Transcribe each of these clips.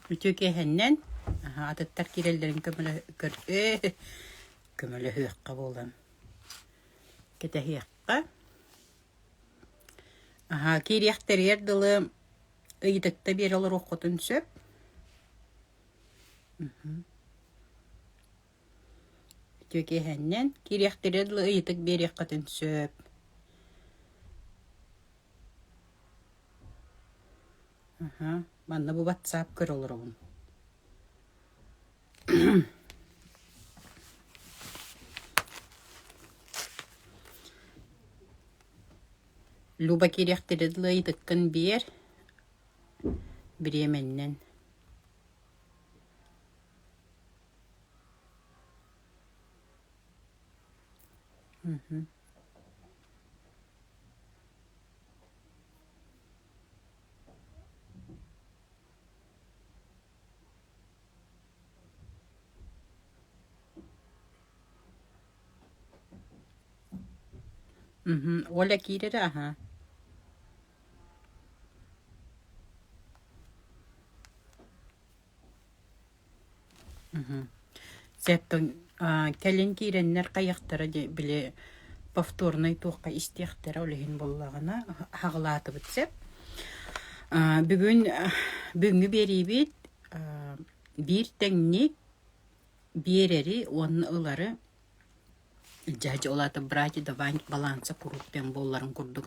Үтүө киэһэннэн атыттар киирэллэрин көмөлөһүөххэ буолан кэтэһиэххэ. Аһаа киириэхтэригэр дылы ыйытыкта биэрэ олоруоххутун сөп. Үтүө киэһэннэн киириэхтэригэр дылы ыйытык биэриэххитин сөп. Аһа, манна бу WhatsApp көрө олоробун. Люба киириэхтэрэ дылы ыйытыккын биэр, бириэмэннэн. Мгм. Мгм. Оля киирэрэ аһаа. Сеттон кэлин киирэннэр хайахтара дии били повторнай туохха истиэхтэрэ ол иһин буоллаҕына аҕылаатыбыт сөп. Бүгүн бүгүҥҥү биэриибит биир тэҥник биэрэри уонна ылары Дьаһдьа ол аата брать и давать баланса куруук тэҥ буолларын курдук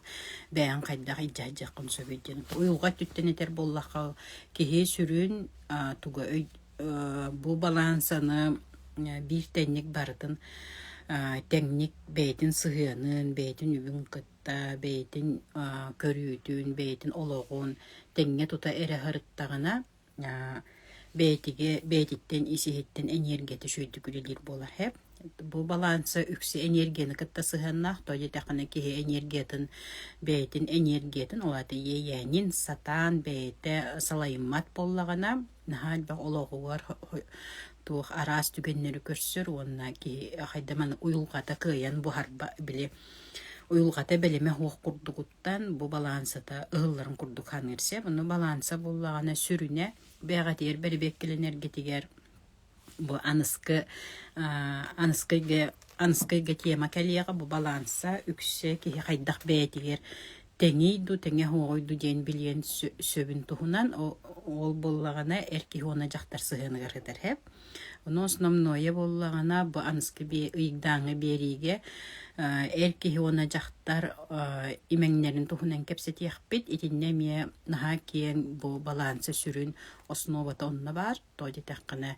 бэйэҥ хайдах илдьэ-сылдьыаххын сөбүй диэн. Уйулҕа өттүттэн этэр буоллахха киһи сүрүн туга өй бу балансаны биир тэҥник барытын тэҥник бэйэтин сыһыанын, бэйэтин үбүн кытта, бэйэтин көрүүтүн, бэйэтин олоҕун тэҥҥэ тута эрэ сырыттаҕына бэйэтигэ бэйэтиттэн ис-иһиттэн эниэргийэтэ үчүгэйдик үлэлиир буолар һэп. Бу баланса үксэ эниэргийэни кытта сыһыаннаах, тоҕо диэтэххинэ киһи эниэргиятын бэйэтин эниэргиятын, ол аата иэйээнин сатаан бэйэтэ салайыммат буоллаҕына, наһаа элбэх олоҕугар туох араас түгэннэри көрсөр уонна киһи хайда маны уйулҕата кыайан буһарба били уйулҕата бэлэмэ суох курдугут бу балаансата ыһылларын курдук саныыр сөп. Ону балаанса буоллаҕына сүрүнэ бэйэҕитигэр бэрэбиэркэлэнэргитигэр бу аныскы аныскыга аныскыга тема кэлиэҕэ бу балаанса үксэ киһи хайдах бэйэтигэр тэҥий дуу тэҥэ суоҕуй дуу диэн билиэн сөбүн туһунан ол буоллаҕына эр киһи уонна дьахтар сыһыаныгар сытар һэп. Ону основное буоллаҕына бу аныскы ыйдааҥҥы биэриигэ эр киһи уонна дьахтар имэҥнэрин туһунан кэпсэтиэхпит. Итиннэ эмиэ наһаа киэҥ бу баланса сүрүн основата онно баар. Тоҕо диэтэххинэ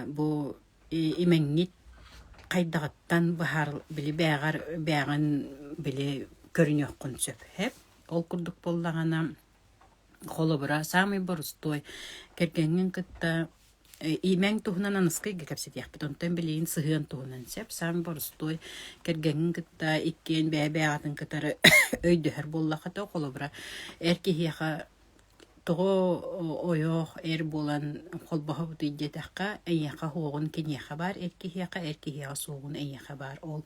бу имэҥҥит хайдаҕыттан быһаар били бээҕэр бээҕин били көрүнүөххүн сөп. Ол курдук буоллаҕына Холобура, саамай борустуой, кэргэҥҥин кытта имэҥ туһунан аныскы ыйга кэпсэтиэхпит, онтон билигин сыһыан туһунан сөп. Саамай борустуой, кэргэҥҥин кытта иккиэн бэйэ-бэйэҕитин кытары өйдөһөр буоллаххыта, холобура, эр киһиэхэ тоҕо ойох эр буолан холбоһобутуй диэтэххэ, эйиэхэ суоҕун киниэхэ баар, эр киһиэхэ, эр киһиэхэ суоҕун эйиэхэ баар. Ол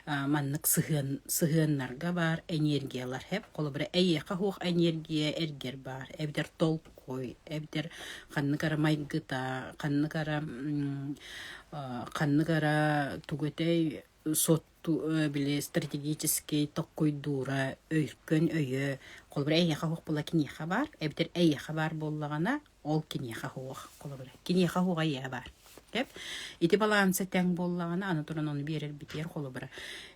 маннык сыһыан сыһыаннарга баар энергиялар һэп холобура эйиэхэ суох энергия эргэр баар эбэтэр толкуй эбэтэр ханнык эрэ майгыта ханнык эрэ ханнык эрэ тугу этэй суотту били стратегический токкуйдуура өйкөн өйө холобура эйиэхэ суох буолла киниэхэ баар эбэтэр эйиэхэ баар буоллаҕына Ол киниэхэ суох, холобура. Киниэхэ суоҕа ийэ баар. Сөп? Ити балаанса тэҥ буоллаҕына, аны туран ону биэрэрбитигэр холобура,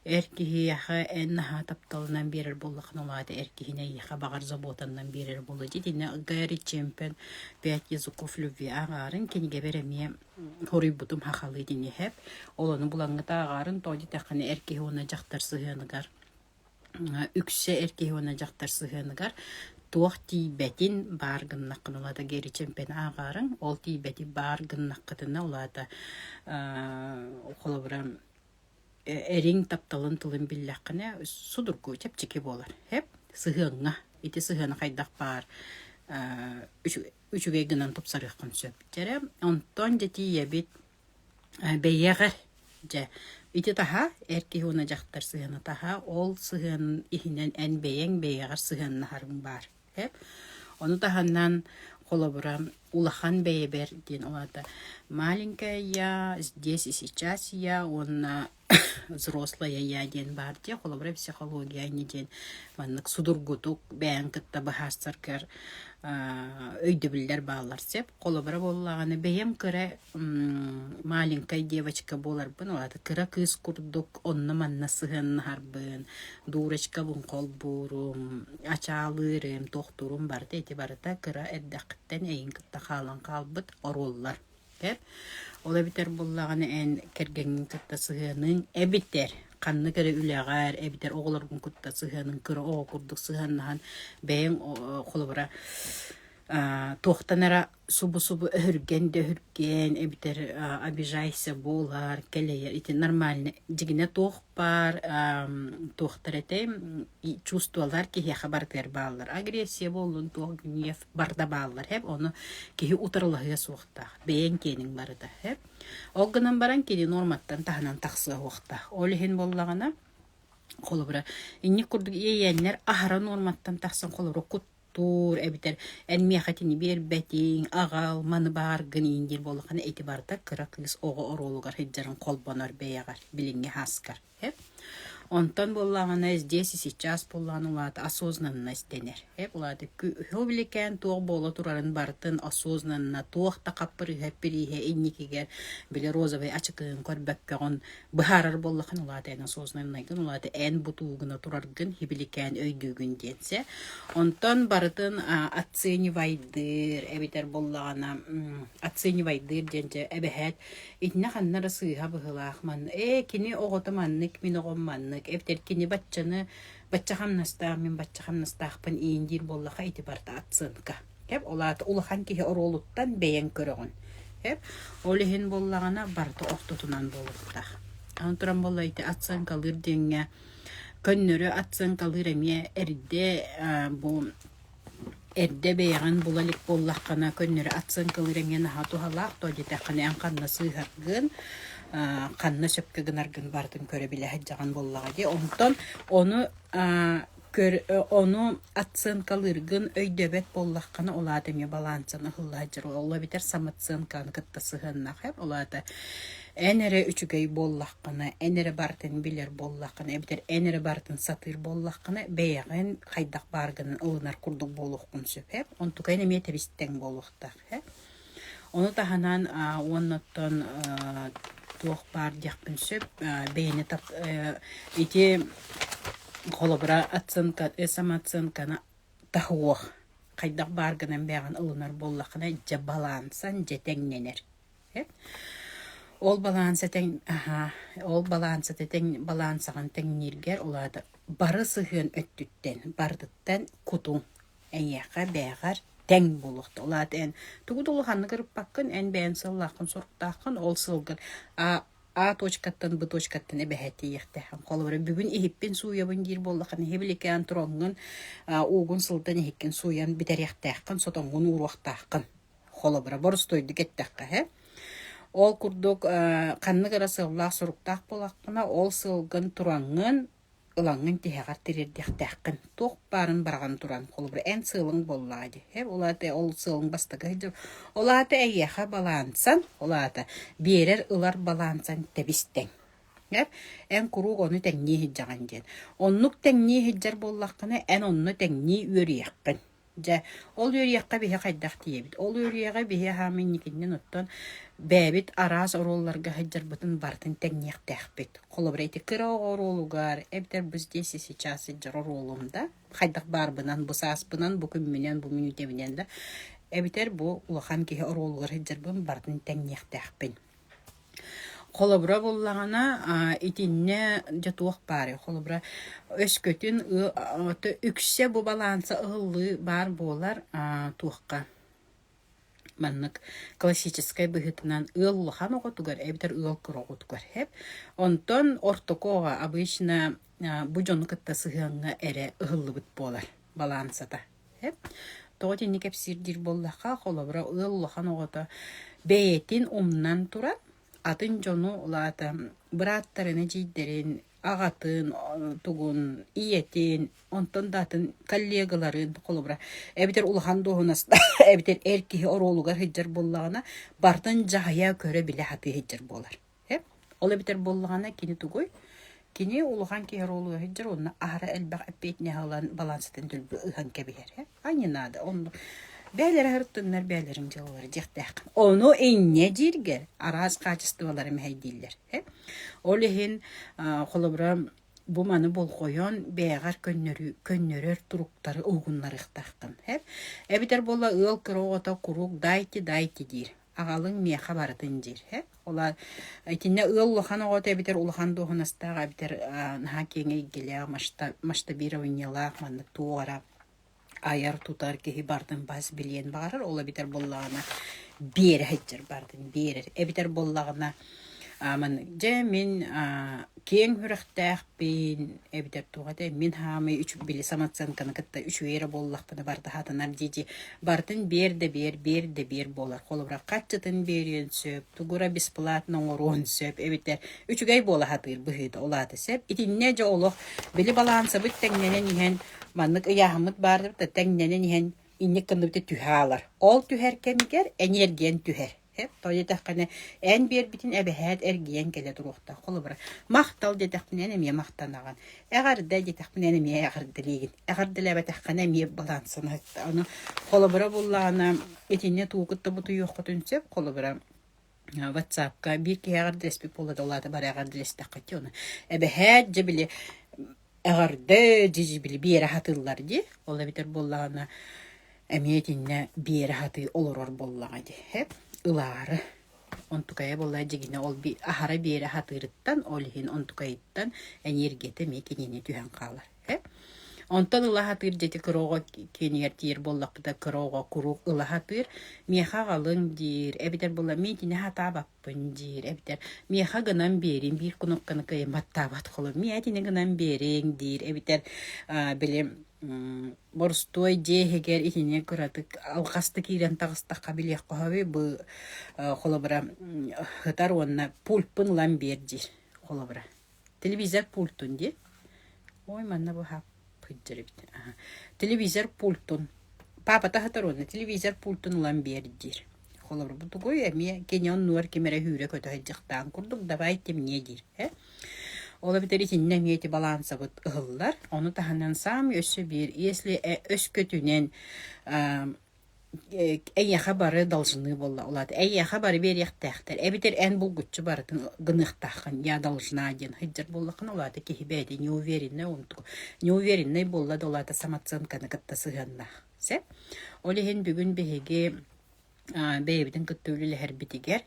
эр киһиэхэ эн наһаа тапталынан биэрэр буоллаххына, ол аата эр киһини эйиэхэ баҕар заботаннан биэрэр буолуо. Итиннэ Гэри Чемпен «Пять языков любви» ааҕаарын кинигэбэр эмиэ хоруйбутум хахалыы итини Ол ону булаҥҥыт ааҕаарын, тоҕо диэтэххинэ эр киһи уонна дьахтар сыһыаныгар үксэ эр киһи уонна дьахтар сыһыаныгар туох тиийбэтин баар гыннаххына ол аата Гэри Чемпен ааҕаарыҥ ол тиийбэти баар гыннаххытына ол аата холобура эриҥ тапталын тылын биллэххинэ судургу чэпчэки буолар һэп сыһыаҥҥа ити сыһыаны хайдах баар үчүгэй гынан тупсарыаххын сөп дьэрэ онтон дьэ тиийэбит Бэйэҕэр дьэ ити таһа эр киһи уонна дьахтар сыһыана таһа ол сыһыанын иһинэн эн бэйэҥ бэйэҕэр сыһыаннаһарыҥ баар. Ону таһынан. Холобура, улахан бэйэбэр диэн ол аата маленькая я, здесь и сейчас я уонна взрослая я диэн баар дии. Холобура, психология инньэ диэн маннык судургутук бэйэҥ кытта быһаарсаргар өйдөбүллэр бааллар сөп. Холобура буоллаҕына, бэйэм кыра маленькая девочка буоларбын, ол аата кыра кыыс курдук онно-манна сыһыаннаһарбын, дуурочкабын холбуурум, ачаалыырым, туохтуурум барыта ити барыта кыра эрдэххиттэн эйигин кытта хаалан хаалбыт оруоллар. Эп. Ол эбэтэр буоллаҕына эн кэргэҥҥин кытта сыһыаныҥ эбэтэр ханнык эрэ үлэҕэр эбэтэр оҕолоргун кытта сыһыаныҥ кыра оҕо курдук сыһыаннаһан бэйэҥ холобура туохтан эрэ субу-субу өһүргэн да өһүргэн эбэтэр обижайся буолар кэлэйэр ити нормально дьигинэ туох баар туохтар этэй чувстволар киһиэхэ барытыгар бааллар агрессия буоллун туох гнев барыта бааллар һэп ону киһи утарылаһыа суохтаах бэйэҥ киэниҥ барыта һэп ол гынан баран кини норматтан таһынан тахсыа суохтаах ол иһин буоллаҕына холобура инник курдук иэйээннэр аһара норматтан тахсан холобура куттуур эбэтэр эн миэхэ итини биэрбэтиҥ аҕал маны бааргын иин диир буоллаххына ити барыта кыра кыыс оҕо оруолугар сылдьарын холбонор бэйэҕэр билиҥҥи һааскар Эп. Онтон буоллаҕына здесь и сейчас буоллаҕына улаата осознанность дэнэр. Эп улаата күһү туох буола турарын барытын осознанно туох да хаппырыыһа пирииһэ инникигэр били розовый ачыкыгын көрбөккөҕүн быһаарар буоллаххына улаата эн осознаннайгын улаата эн бутуугуна тураргын хибиликээн өйдүүгүн диэн сэ. Онтон барытын оценивайдыыр эбэтэр буоллаҕына оценивайдыыр диэн дьэ эбэһээт Итиннэ ханна эрэ сыыһа быһыылаах манна ээ кини оҕото маннык, мин оҕом маннык эбэтэр кини баччаны бачча хамнастаах, мин бачча хамнастаахпын иин диир буоллаха ити барыта оценка. Эп ол аата улахан киһи оруолуттан бэйэҥ көрөҕүн. Эп ол иһин буоллаҕына барыта ортотунан буолуохтаах. Аны туран буолла ити оценкалыыр диэҥҥэ көннөрү оценкалыыр эмиэ эрдэ бу Эрдэ бэйэҕин була илик буоллаххына, көннөрү оценкалыыр эмиэ наһаа туһалаах, тоҕо диэтэххинэ эн ханна сыыһаргын, ханна сөпкө гынаргын барытын көрө-билэ сылдьаҕын буоллаҕа дии. Онтон ону ону оценкалыыргын өйдөөбөт буоллаххына, ол аата эмиэ балансан ыһылла сылдьар. Ол эбэтэр самооценканы кытта сыһыаннаах ээ. Ол аата эн эрэ үчүгэй буоллаххына, эн эрэ барытын билэр буоллаххына, эбэтэр эн эрэ барытын сатыыр буоллаххына, бэйэҕин хайдах бааргынан ылынар курдук буолуоххун сөп ээ. Онтукайын эмиэ тэбистэҥ буолуохтаах ээ. Ону таһынан уонна оттон туох баар диэхпин сөп бэйэни тап ити холобура оценка самооценканы таһуох хайдах бааргынан бэйэҕин ылынар буоллаххына дьэ балансан дьэ тэҥнэнэр Ол балаанса тэҥ аһаа ол балаансата тэҥ балаансаҕын тэҥнииргэр ол аата бары сыһыан өттүттэн барытыттан кутуҥ эйиэхэ бэйэҕэр тэҥ буолуохта. Ол аата эн тугу да улаханнык ырыппаккын, эн бэйэҥ сыаллааххын, соруктааххын, ол сылгын А А точкаттан Б точкаттан эбэһээт тиийиэхтээххин. Холобура, бүгүн иһиппин сууйабын диир буоллаххына, иһибиликээн туроҥҥун, уугун сылдан иһиккин сууйан бүтэриэхтээххин, сотоҥҥун ууруохтааххын. Холобура, боростуойдук эттэххэ, һэ. Ол курдук ханнык эрэ сыаллаах-соруктаах буоллаххына, ол сыалгын тураҥҥын, ылаҥҥын тиһэҕэр тириэрдиэхтээххин. Туох баарын бараҕан туран, холобура, эн сыалыҥ буоллаҕа дии. Һэ, ол аата ол сыалыҥ бастакы сылдьар. Ол аата эйиэхэ балаансан, ол аата биэрэр ылар балаансан тэбис-тэҥ. Эр, эн куруук ону тэҥнии сылдьаҕын диэн. Оннук тэҥнии сылдьар буоллаххына, эн онно тэҥнии үөрүйэххин. Дьэ, ол үөрүйэххэ биһи хайдах тиийэбит? Ол үөрүйэҕи биһи аһаама инникиннэн оттон бэйэбит араас оруолларга сылдьарбытын барытын тэҥниэхтээхпит. Холобура, ити кыра оҕо оруолугар, эбэтэр бу здесь и сейчас сылдьар оруолум да, хайдах баарбынан, бу сааспынан, бу күммүнэн, бу мүнүүтэбинэн да, эбэтэр бу улахан киһи оруолугар сылдьарбын барытын тэҥниэхтээхпин. Холобура буоллаҕына, итиннэ дьэ туох баарый, холобура, өскөтүн үксэ бу балаанса ыһыллыы баар буолар туохха маннык классическай быһыытынан ыал улахан оҕотугар эбэтэр ыал кыра оҕотугар һэп. Онтон ортоку оҕо обычно бу дьону кытта сыһыаҥҥа эрэ ыһыллыбыт буолар балаансата. Тоҕо итинник кэпсиир диир буоллахха, холобура, ыал улахан оҕото бэйэтин умнан туран, атын дьону, ол аата бырааттарын, эдьиийдэрин, Аҕатын, тугун, ийэтин, онтон да атын коллегаларын, холобура, эбэтэр улахан дуоһунастаах, эбэтэр эр киһи оруолугар сылдьар буоллаҕына, барытын дьаһайа, көрө-билэ сатыы сылдьар буолар. Ол эбэтэр буоллаҕына кини тугуй? Кини улахан киһи оруолугар сылдьар уонна аһара элбэх эппиэтинэһи ылан балансатын дөлбү ыһан кэбиһэр. А не надо. Онно бээлэрэ сырыттыннар бээлэрин дьыалалара диэхтээххин. Ону инньэ дииргэр араас хаачыстыбалары мэһэйдииллэр. Ол иһин холобура бу маны болҕойон бэйэҕэр көннөрүү көннөрөр туруктары уһугуннарыахтааххын. Эбэтэр буолла ыал кыра оҕото куруук дайте дайте диир. Аҕалыҥ миэхэ барытын диир. Ол итиннэ ыал улахан оҕото эбэтэр улахан дуоһунастаах эбэтэр наһаа киэҥ эйгэлээх масштабированиелаах маннык туох эрэ айар-тутар киһи барытын бас билиэн баҕарар. Ол эбэтэр буоллаҕына биэрэ сылдьар барытын биэрэр. Эбэтэр буоллаҕына маннык дьэ мин киэҥ сүрэхтээхпин эбэтэр туох этэй мин хаамый били самооценканы кытта үчүгэй эрэ буоллахпына барыта сатанар дии-дии барытын биэр да биэр, биэр да биэр буолар. Холобура хаччытын биэриэн сөп, тугу эрэ бесплатно оҥоруон сөп эбэтэр үчүгэй буола сатыыр быһыыта ол аата сөп. Итиннэ дьэ олох били балаансабыт тэҥнэнэн иһэн маннык ыйааһыммыт баар да тэҥнэнэн иһэн инник гынныбыта түһэ аалар. Ол түһэр кэмигэр эниэргийэн түһэр. Тоҕо диэтэххинэ, эн биэрбитин эбэһээт эргийэн кэлэ туруохтаах. Холобура, махтал диэтэхпинэ эн эмиэ махтанаҕын. Эҕэрдэ диэтэхпинэ эн эмиэ эҕэрдэлиигин. Эҕэрдэлээбэтэххинэ эмиэ балансана Ону холобура буллаҕына, итиннэ тугу кытта бутуйуоххутун сөп. Холобура, WhatsApp-ка биир киһи эҕэрдэлэспит буолла да, ол аата бары эҕэрдэлэстэххит ону. Эбэһээт дьэ били эҕэрдэ дьи били биэрэ сатыыллар дии. Ол эбэтэр буоллаҕына эмиэ итиннэ биэрэ сатыы олорор буоллаҕа дии. Һэп ылаары. Онтукайа буолла дьигинэ ол аһара биэрэ сатыырыттан, ол иһин онтукайыттан эниэргийэтэ эмиэ кинини түһэн хаалар. Һэп. Онтон ыла сатыыр дьэти кыра оҕо киэнигэр тиийэр буоллахпыта кыра оҕо куруук ыла сатыыр. Миэхэ аҕалыҥ диир, эбэтэр буолла мин итини сатаабаппын диир эбэтэр миэхэ гынан биэриҥ биир кнопканы кыайан баттаабат холо миэ итини гынан биэриҥ диир эбэтэр били боростуой дьиэ иһигэр итини кыратык алҕаста киирэн таҕыстахха билиэххэ сөбүй бу холобура сытар уонна пультпун ылан биэр диир холобура телевизор пультун диир ой манна бу сылдьар эбит Телевизор пультун паапата сытар уонна телевизор пультун ылан биэр диир. Холобур, бу тугуй эмиэ кини оннугар ким эрэ сүүрэ-көтө сылдьыахтаан курдук давайте мне диир э. Ол эбэтэр итиннэ эмиэ ити балаансабыт ыһыллар. Ону таһынан саамай өссө биир если өскөтүнэн эйиэхэ бары должны буолла ол аата эйиэхэ бары биэриэхтээхтэр эбэтэр эн булгуччу барытын гыныахтааххын я должна диэн сылдьар буоллаххына ол аата киһи бэйэтэ неувереннай онтук неувереннай буолла да ол аата самооценканы кытта сыһыаннаах сөп ол иһин бүгүн биһиги бэйэбитин кытта үлэлэһэрбитигэр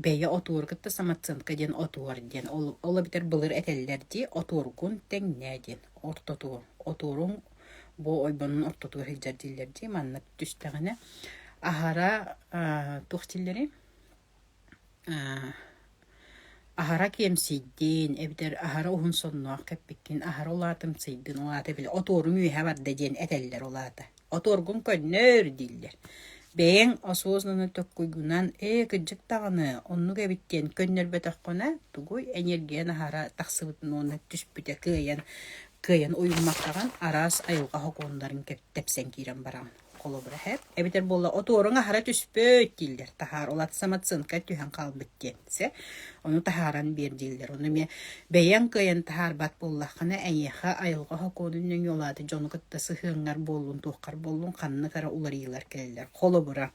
бэйэ отуору кытта самооценка диэн отуор диэн ол ол эбэтэр былыр этэллэр дии отуоргун тэҥнээ диэн ортотугу отуоруҥ бу ойбонун ортотугар сылдьар дииллэр дии маннык түстэҕинэ аһара туох дииллэрий Аһара киэмсийдин эбэтэр аһара уһун сонноох кэппиккин, аһара улаатымсыйдын, ол аата били отуоруҥ үөһэ барда диэн этэллэр ол аата. Отуоргун көннөр дииллэр. Бэйэҥ осознанно токкуйгунан ээ кырдьык даҕаны оннук эбит диэн көннөрбөтөххүнэ тугуй энергиян аһара тахсыбытын уонна түспүтэ кыайан кыайан уйуммаккаҕын араас айылҕа сокуоннарын тэпсэн киирэн бараҕын. Холобура эһэр. Эбэтэр буолла отуоруҥ аһара түспүт дииллэр. Таһаар ол самооценка түһэн хаалбыт диэн. Сэ. Ону таһааран биэр дииллэр. Ону эмиэ бэйэҥ кыайан таһаарбат буоллаххына эйиэхэ айылҕа сокуонун нөҥүө ол аата дьону кытта сыһыаҥҥар буоллун, туоххар буоллун ханнык эрэ уларыйыылар кэлэллэр. Холобура,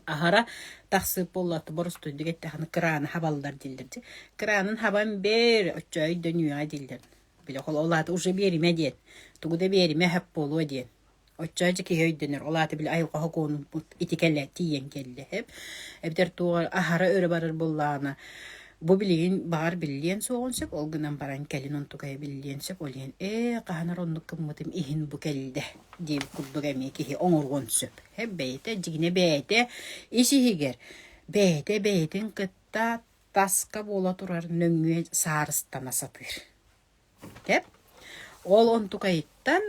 аһара тахсыы буолла боростуойдук эттэххинэ кырааны хабаллар дииллэр дии. Кыраанын хабан бэр, оччо өйдөнүөҕэ дииллэр. Били ол аата уже биэримэ диэн. Тугу да биэримэ сөп буолуо диэн. Оччоо дьэ киһи өйдөнөр, ол аата били айылҕа сокуонун ити кэлэ тиийэн кэллэ эп. Эбэтэр туох аһара өрө барар буоллаҕына, бу билигин баҕар биллиэн суоҕун сөп, ол гынан баран кэлин онтукайа биллиэн сөп, ол иһин ээ хаһан эрэ оннук гыммытым иһин бу кэллэ диэбит курдук эмиэ киһи оҥоруон сөп. Эп бэйэтэ дьигинэ бэйэтэ ис-иһигэр бэйэтэ бэйэтин кытта таска буола турар нөҥүө саарыстана сатыыр. Тэп. Ол онтукайыттан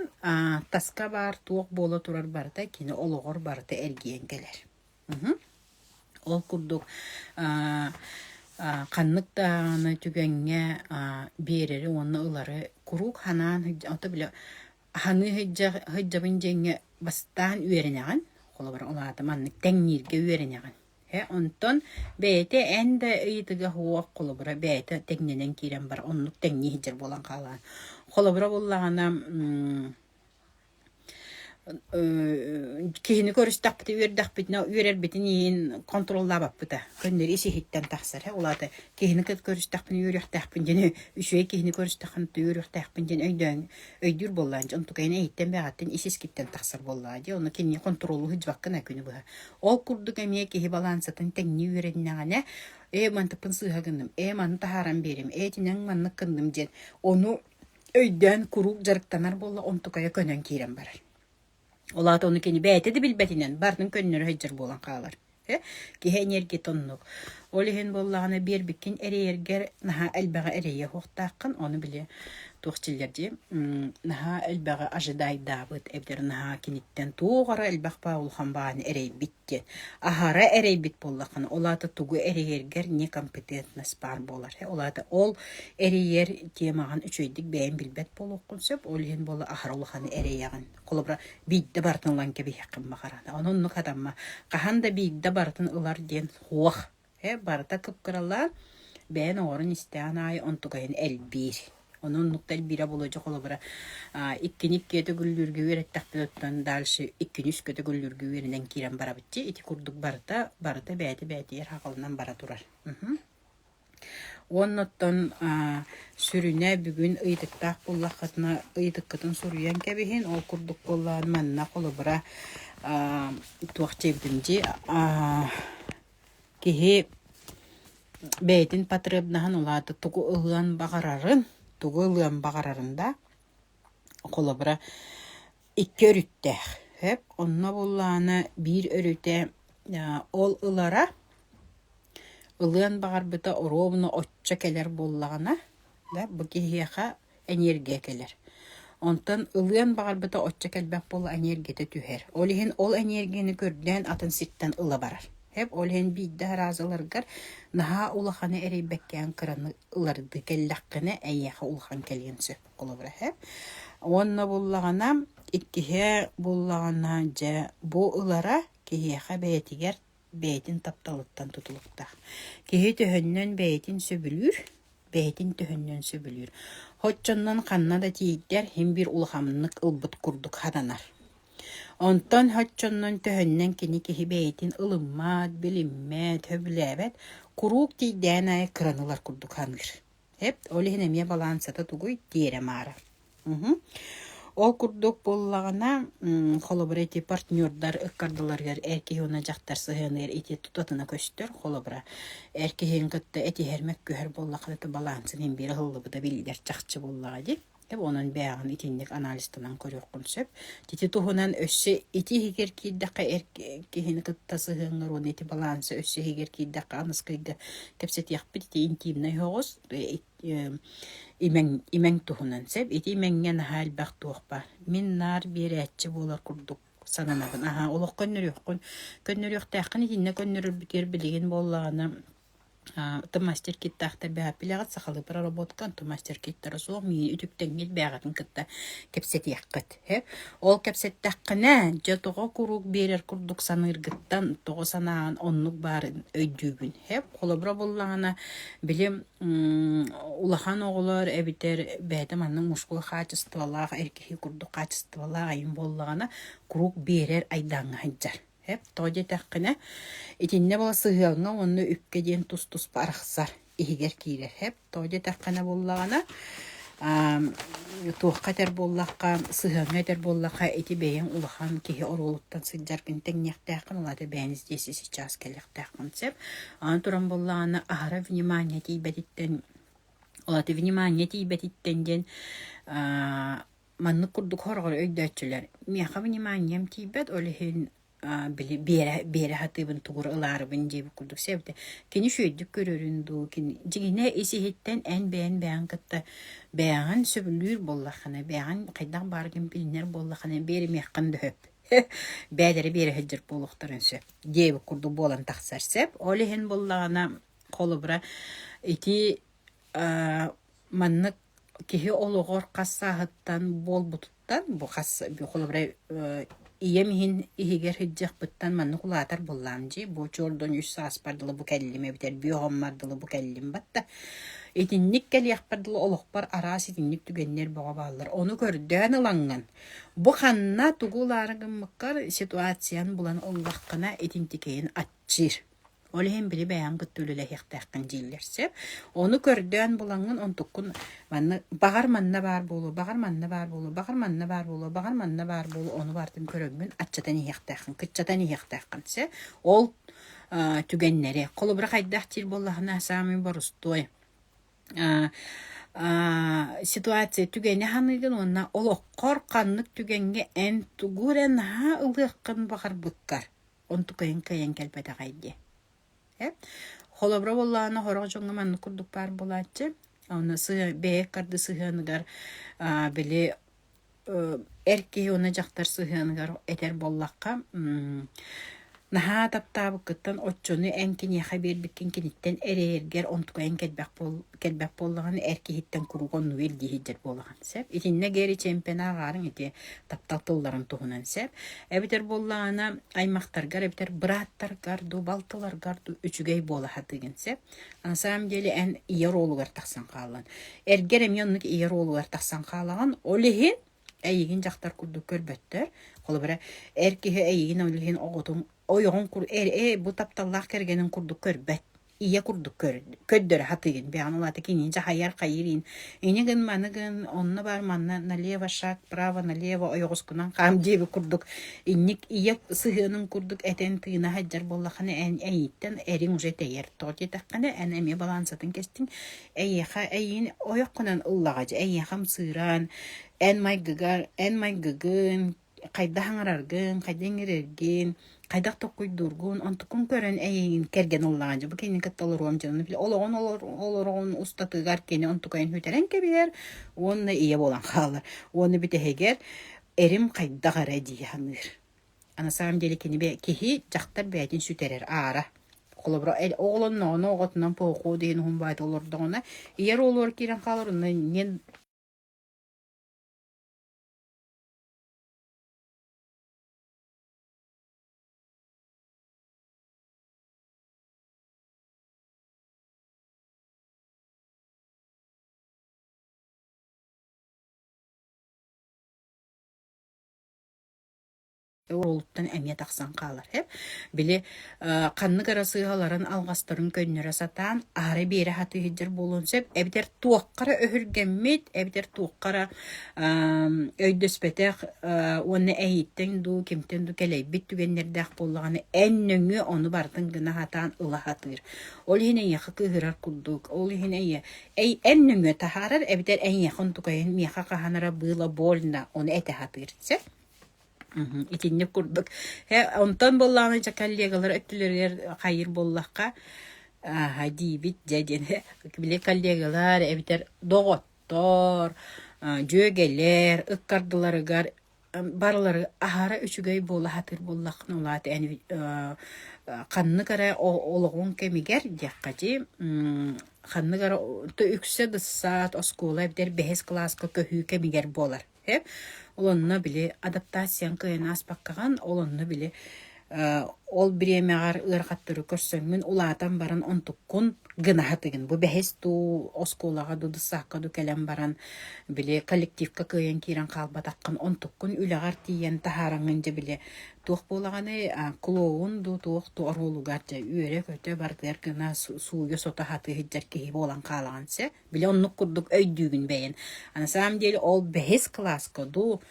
таска баар туох буола турар барыта кини олоҕор барыта эргийэн кэлэр. Ол курдук. Ханнык даҕаны түгэҥҥэ биэрэри уонна ылары куруук ханаан ото били аһаныы сылдьабын диэҥҥэ бастаан үөрэнэҕин, холобура ол аата маннык тэҥнииргэ үөрэнэҕин. Э, онтон бэйэтэ эн да ыйытыга суох холобура бэйэтэ тэҥнэнэн киирэн бар оннук тэҥнии сылдьар буолан хаалаҕын. Холобура буоллаҕына Киһини көрүстэхпитинэ, үөрдэхпитинэ, үөрэрбитин иһин хонтуруоллаабаппыта. Көннөрү ис-иһиттэн тахсар. Ол аата киһини көрүстэхпинэ үөрүөхтээхпин диэн, үчүгэй киһини көрүстэххинэ үөрүөхтээхпин диэн өйдөөн өйдүүр буоллаҕын дьэ онтукайын эйиттэн бэҕэттэн ис-искиттэн тахсар буоллаҕа дии. Ону кинини хонтуруоллуу сылдьыбаккын күнү быһа. Ол курдук эмиэ киһи балаансатын тэҥнии үөрэннэҕинэ, ээ мантыкпын сыыһа гынным, ээ маны таһааран биэрим, ээ итинэн маннык гынным диэн ону өйдөөн куруук дьарыктанар буолла, онтукайа көнөн киирэн барар. Ол аата ону кини бэйэтэ да билбэтинэн барытын көннөрө сылдьар буолан хаалар. Киһи энергията оннук. Ол иһин буоллаҕына биэрбиккин эрэйэргэр наһаа элбэҕи эрэйиэ суохтааххын, ону били туох дьиллэр дии, наһаа элбэҕи ожидайдаабыт эбэтэр наһаа киниттэн туох эрэ элбэх баа улахан бааны эрэйбит диэн. Аһара эрэйбит буоллаххына, ол аата тугу эрэйэргэр некомпетентность баар буолар. Ол аата ол эрийэр темаҕын үчүгэйдик бэйэҥ билбэт буолуоххун сөп, ол иһин буола аһара улаханы эрэйэҕин. Холобура, биирдэ барытын ылан кэбиһиэххин баҕараҕын. Ону оннук хатамма. Хаһан да биирдэ барытын ылар диэн суох. Барыта кып-кыралаан, бэйэн оҥорон истэҕин аайы онтукайын элбиир. Ону оннук да элбиирэ буолуо дьэ холобура иккини иккиэ төгүллүүргэ үөрэттэхпит оттон дальше иккини үскэ төгүллүүргэ үөрэнэн киирэн барабыт дии. Ити курдук барыта барыта бэйэтэ бэйэтигэр хаҕылынан бара турар. Уонна оттон сүрүнэ бүгүн ыйытыктаах буоллаххытына ыйытыккытын суруйан кэбиһин. Ол курдук буоллаҕына манна холобура туох диэбитим дии киһи бэйэтин потребнаһын улаата тугу ылыан баҕарарын, тугу ылыан баҕарарын да холобура икки өрүттээх. Сөп. Онно буоллаҕына биир өрүтэ ол ылара ылыан баҕарбыта оруобуна оччо кэлэр буоллаҕына да бу киһиэхэ энергия кэлэр. Онтон ылыан баҕарбыта оччо кэлбэт буола энергията түһэр. Ол иһин ол энергияны көрдөөн атын сиртэн ыла барар. Сөп. Ол иһин биирдэ араас ыларгар наһаа улаханы эрэйбэккээн кыраны ылардыы кэллэххинэ эйиэхэ улахан кэлиэн сөп. Холобура сөп. Уонна буллаҕына иккиһэ буллаҕына дьэ бу ылара киһиэхэ бэйэтигэр бэйэтин тапталыттан тутулуктаах. Киһи төһөннөн бэйэтин сөбүлүүр, бэйэтин төһөннөн сөбүлүүр. Оччоннон ханна да тиийдэр син биир улаханнык ылбыт курдук хатанар. Онтон оччоннон төһөннөн кини киһи бэйэтин ылыммат, билиммэт, сөбүлээбэт, куруук тиийдээн аайы кыраны ылар курдук саныыр. Эп, ол иһин эмиэ балаансата тугуй тиэрэ-маара. Ол курдук буоллаҕына, холобура ити партнердар ыккардыларыгар эр киһи уонна дьахтар сыһыаныгар ити тутатына көстөр. Холобура, эр киһини кытта этиһэр, мөккүһэр буоллаххына, балаансын иһин биир ыһыллыбыта биллэр чахчы буоллаҕа дии. Онон бэйэҕин итинник анализтанан көрүөххүн сөп. Ити туһунан өссө ити иһигэр киирдэххэ эр киһини кытта сыһыаҥҥар уонна ити балаанса өссө иһигэр киирдэххэ аныскыйга кэпсэтиэхпит ити интимнэй оҕус имэҥ имэҥ туһунан сөп. Ити имэҥҥэ наһаа элбэх туох баар. Мин наар биэрээччи буолар курдук сананабын. Аһаа олох көннөрүөххүн көннөрүөхтээххин итиннэ көннөрөрбүтүгэр билигин буоллаҕына Ты мастер-киттаахтар бэһэппилэҕит сахалыы проработка, онтон мастер-киттара суох миигин үтүктэҥҥит бэйэҕитин кытта кэпсэтиэххит. Ол кэпсэттэххинэ, дьэ тоҕо куруук биэрэр курдук саныыргыттан, тоҕо санааҕын оннук баарын өйдүүгүн. Холобура буоллаҕына, били улахан оҕолор эбэтэр бэйэтэ маннык мужской хаачыстыбалаах эр киһи курдук хаачыстыбалаах айым буоллаҕына, куруук биэрэр айдааҥҥа сылдьар. Эп, тоҕо диэтэххинэ, итиннэ буола сыһыаҥҥа уонна үпкэ диэн тус-туспа арахсар, иһигэр киирэр. Эп, тоҕо диэтэххинэ буоллаҕына, туохха этэр буоллахха, сыһыаҥҥа этэр буоллахха, ити бэйэҥ улахан киһи оруолуттан сылдьаргын тэҥниэхтээххин, ол аата бэйэҥ здесь и сейчас кэлиэхтээххин сөп. Аны туран буоллаҕына, аһара внимание тиийбэтиттэн, ол аата внимание тиийбэтиттэн диэн Маннык курдук хороҕор өйдөөччүлэр миэхэ вниманием тиийбэт, ол иһин били биэрэ, биэрэ сатыыбын тугура ылаарыбын диэбит курдук сэбитэ. Кини үчүгэйдик көрөрүн дуу, кини дьиҥинэ ис-иһиттэн эн бэйэн бэйэҥ кытта бэйэҕин сөбүлүүр буоллаххына, бэйэҕин хайдах бааргын билинэр буоллаххына биэримиэххин да сөп. Бэйэлэрэ биэрэ сылдьар буолуохтарын сөп диэбит курдук буолан тахсар сөп. Ол иһин буоллаҕына. Холобура, ити маннык киһи олоҕор хас сааһыттан буолбутуттан, бу хас холобура ийэм иһин иһигэр сылдьыахпыттан маннык улаатар буоллаҕым дии. Бу чуордун үс сааспар дылы бу кэллим эбэтэр бүө оҕоммор дылы бу кэллим батта. Итинник кэлиэхпэр дылы олохпор араас итинник түгэннэр бөҕө бааллар. Ону көрдөөн ылаҥҥын, бу ханна тугу ылаары гыммыккар ситуацияны булан ыллаххына итинтикэйин аччыыр. Ол иһин били бэйэҥ кытта үлэлэһиэхтээххин дииллэр сөп. Ону көрдөөн булаҥҥын онтуккун манна баҕар манна баар буолуо, баҕар манна баар буолуо, баҕар манна баар буолуо, баҕар манна баар буолуо, ону барытын көрөҥҥүн аччатан иһиэхтээххин, кыччатан иһиэхтээххин сөп. Ол түгэннэри. Холобура хайдах диир буоллаҕына саамай борустуой ситуация түгэни ханыыгын уонна олоххор ханнык түгэҥҥэ эн тугу эрэ наһаа ылыаххын баҕарбыккар онтукайын кыайан кэлбэтэҕэй диэ. Э? Холобура буоллаҕына сорох дьоҥҥо маннык курдук баар буолааччы. Онно бэйэ ыккарды сыһыаныгар били эр киһи уонна дьахтар сыһыаныгар этэр буоллахха, наһаа таптаабыккыттан оччону эн киниэхэ биэрбиккин киниттэн эрэйэргэр онтукайын кэлбэх кэлбэт буоллаҕына эр киһиттэн куруук оннугу ирдии сылдьар буолаҕын сөп. Итиннэ Гэри Чемпион ааҕаарыҥ ити таптал тылларын туһунан сөп. Эбэтэр буоллаҕына аймахтаргар эбэтэр бырааттаргар дуу, балтыларгар дуу үчүгэй буола сатыыгын сөп. На самом деле эн ийэ оруолугар тахсан хааллын. Эргэр эмиэ оннук ийэ оруолугар тахсан хаалаҕын. Ол иһин эйигин дьахтар курдук көрбөттөр. Холобура, эр киһи эйигин ол иһин оҕотун ойоҕун кур эр ээ бу тапталлаах кэргэнин курдук көрбөт. Ийэ курдук көрдөрө сатыыгын. Бэйэҕин ол аата кинини дьаһайар хайыыр иин. Ини гын, маны гын, онно бар, манна налево шаг, право налево ойоҕоскунан хаам диэбит курдук инник ийэ сыһыанын курдук этэн тыына сылдьар буоллаххына эн эйииттэн эриҥ уже тэйэр. Тоҕо диэтэххинэ эн эмиэ балаансатын кэстиҥ. Эйиэхэ эйиин ойоххунан ыллаҕа дьэ эйиэхэ ымсыыран эн майгыгар эн майгыгын хайдах аҥараргын, хайдах иҥэрэргин, хайдах толкуйдуургун, онтуккун көрөн эйигин кэргэн ыллаҕа дьэ бу кинини кытта олоруом дьэ олоҕун олороҕун устатыгар кини онтукайын сүтэрэн кэбиһэр уонна ийэ буолан хаалар уонна бүтэһигэр эрим хайдах эрэ дии саныыр. А на самом деле кини киһи дьахтар бэйэтин сүтэрэр аара. Холобура, оҕолонноҕуна оҕотунан похуо диэн уһун баайда олордоҕуна ийэ оруолугар киирэн хаалар онно иннин Уолуттан эмиэ тахсан хаалар эп. Били ханнык эрэ сыыһаларын, алҕастарын көннөрө сатаан, аһара биэрэ сатыы сылдьар буолуон сөп. Эбэтэр туохха эрэ өһүргэммит, эбэтэр туохха эрэ өйдөспөтөх уонна эйиттэн дуу, кимтэн дуу кэлэйбит түгэннэрдээх буоллаҕына, эн нөҥүө ону барытын гына сатаан ыла сатыыр. Ол иһин эйиэхэ кыыһырар курдук, ол иһин эйиэ эй эн нөҥүө таһаарар, эбэтэр эйиэхэ онтукайын миэхэ хаһан эрэ было больно, ону этэ сатыыр. Сөп? Итинник курдук. Э, онтон буоллаҕына дьэ коллегалар өттүлэригэр хайыыр буоллахха, ааһа диибит дьэ диэн били коллегалар эбэтэр доҕоттор, дьүөгэлэр ыккардыларыгар барылары аһара үчүгэй буола сатыыр буоллаххына, ол аата эн ханнык эрэ олоҕуҥ кэмигэр диэххэ дии, ханнык эрэ үксэ дыссаат, оскуола эбэтэр бэһис кылааска көһүү кэмигэр буолар. Ол онно били адаптацияҥ кыайан ааспаккаҕын, ол онно били ол бириэмэҕэр ыарахаттары көрсөҥҥүн улаатан баран онтуккун гына сатыгын. Бу бэһис дуу, оскуолаҕа дуу, дыссаакка дуу кэлэн баран били коллективка кыайан киирэн хаалбатаххын, онтуккун үлэҕэр тиийэн таһаараҥҥын дьэ били туох буолаҕыный, клоун дуу, туох дуу оруолугар дьэ үөрэ-көтө барытыгар гына сууйа-сото сатыы сылдьар киһи буолан хаалаҕын сэ. Били оннук курдук өйдүүгүн бэйэн. А на самом деле ол бэһис кылааска дуу,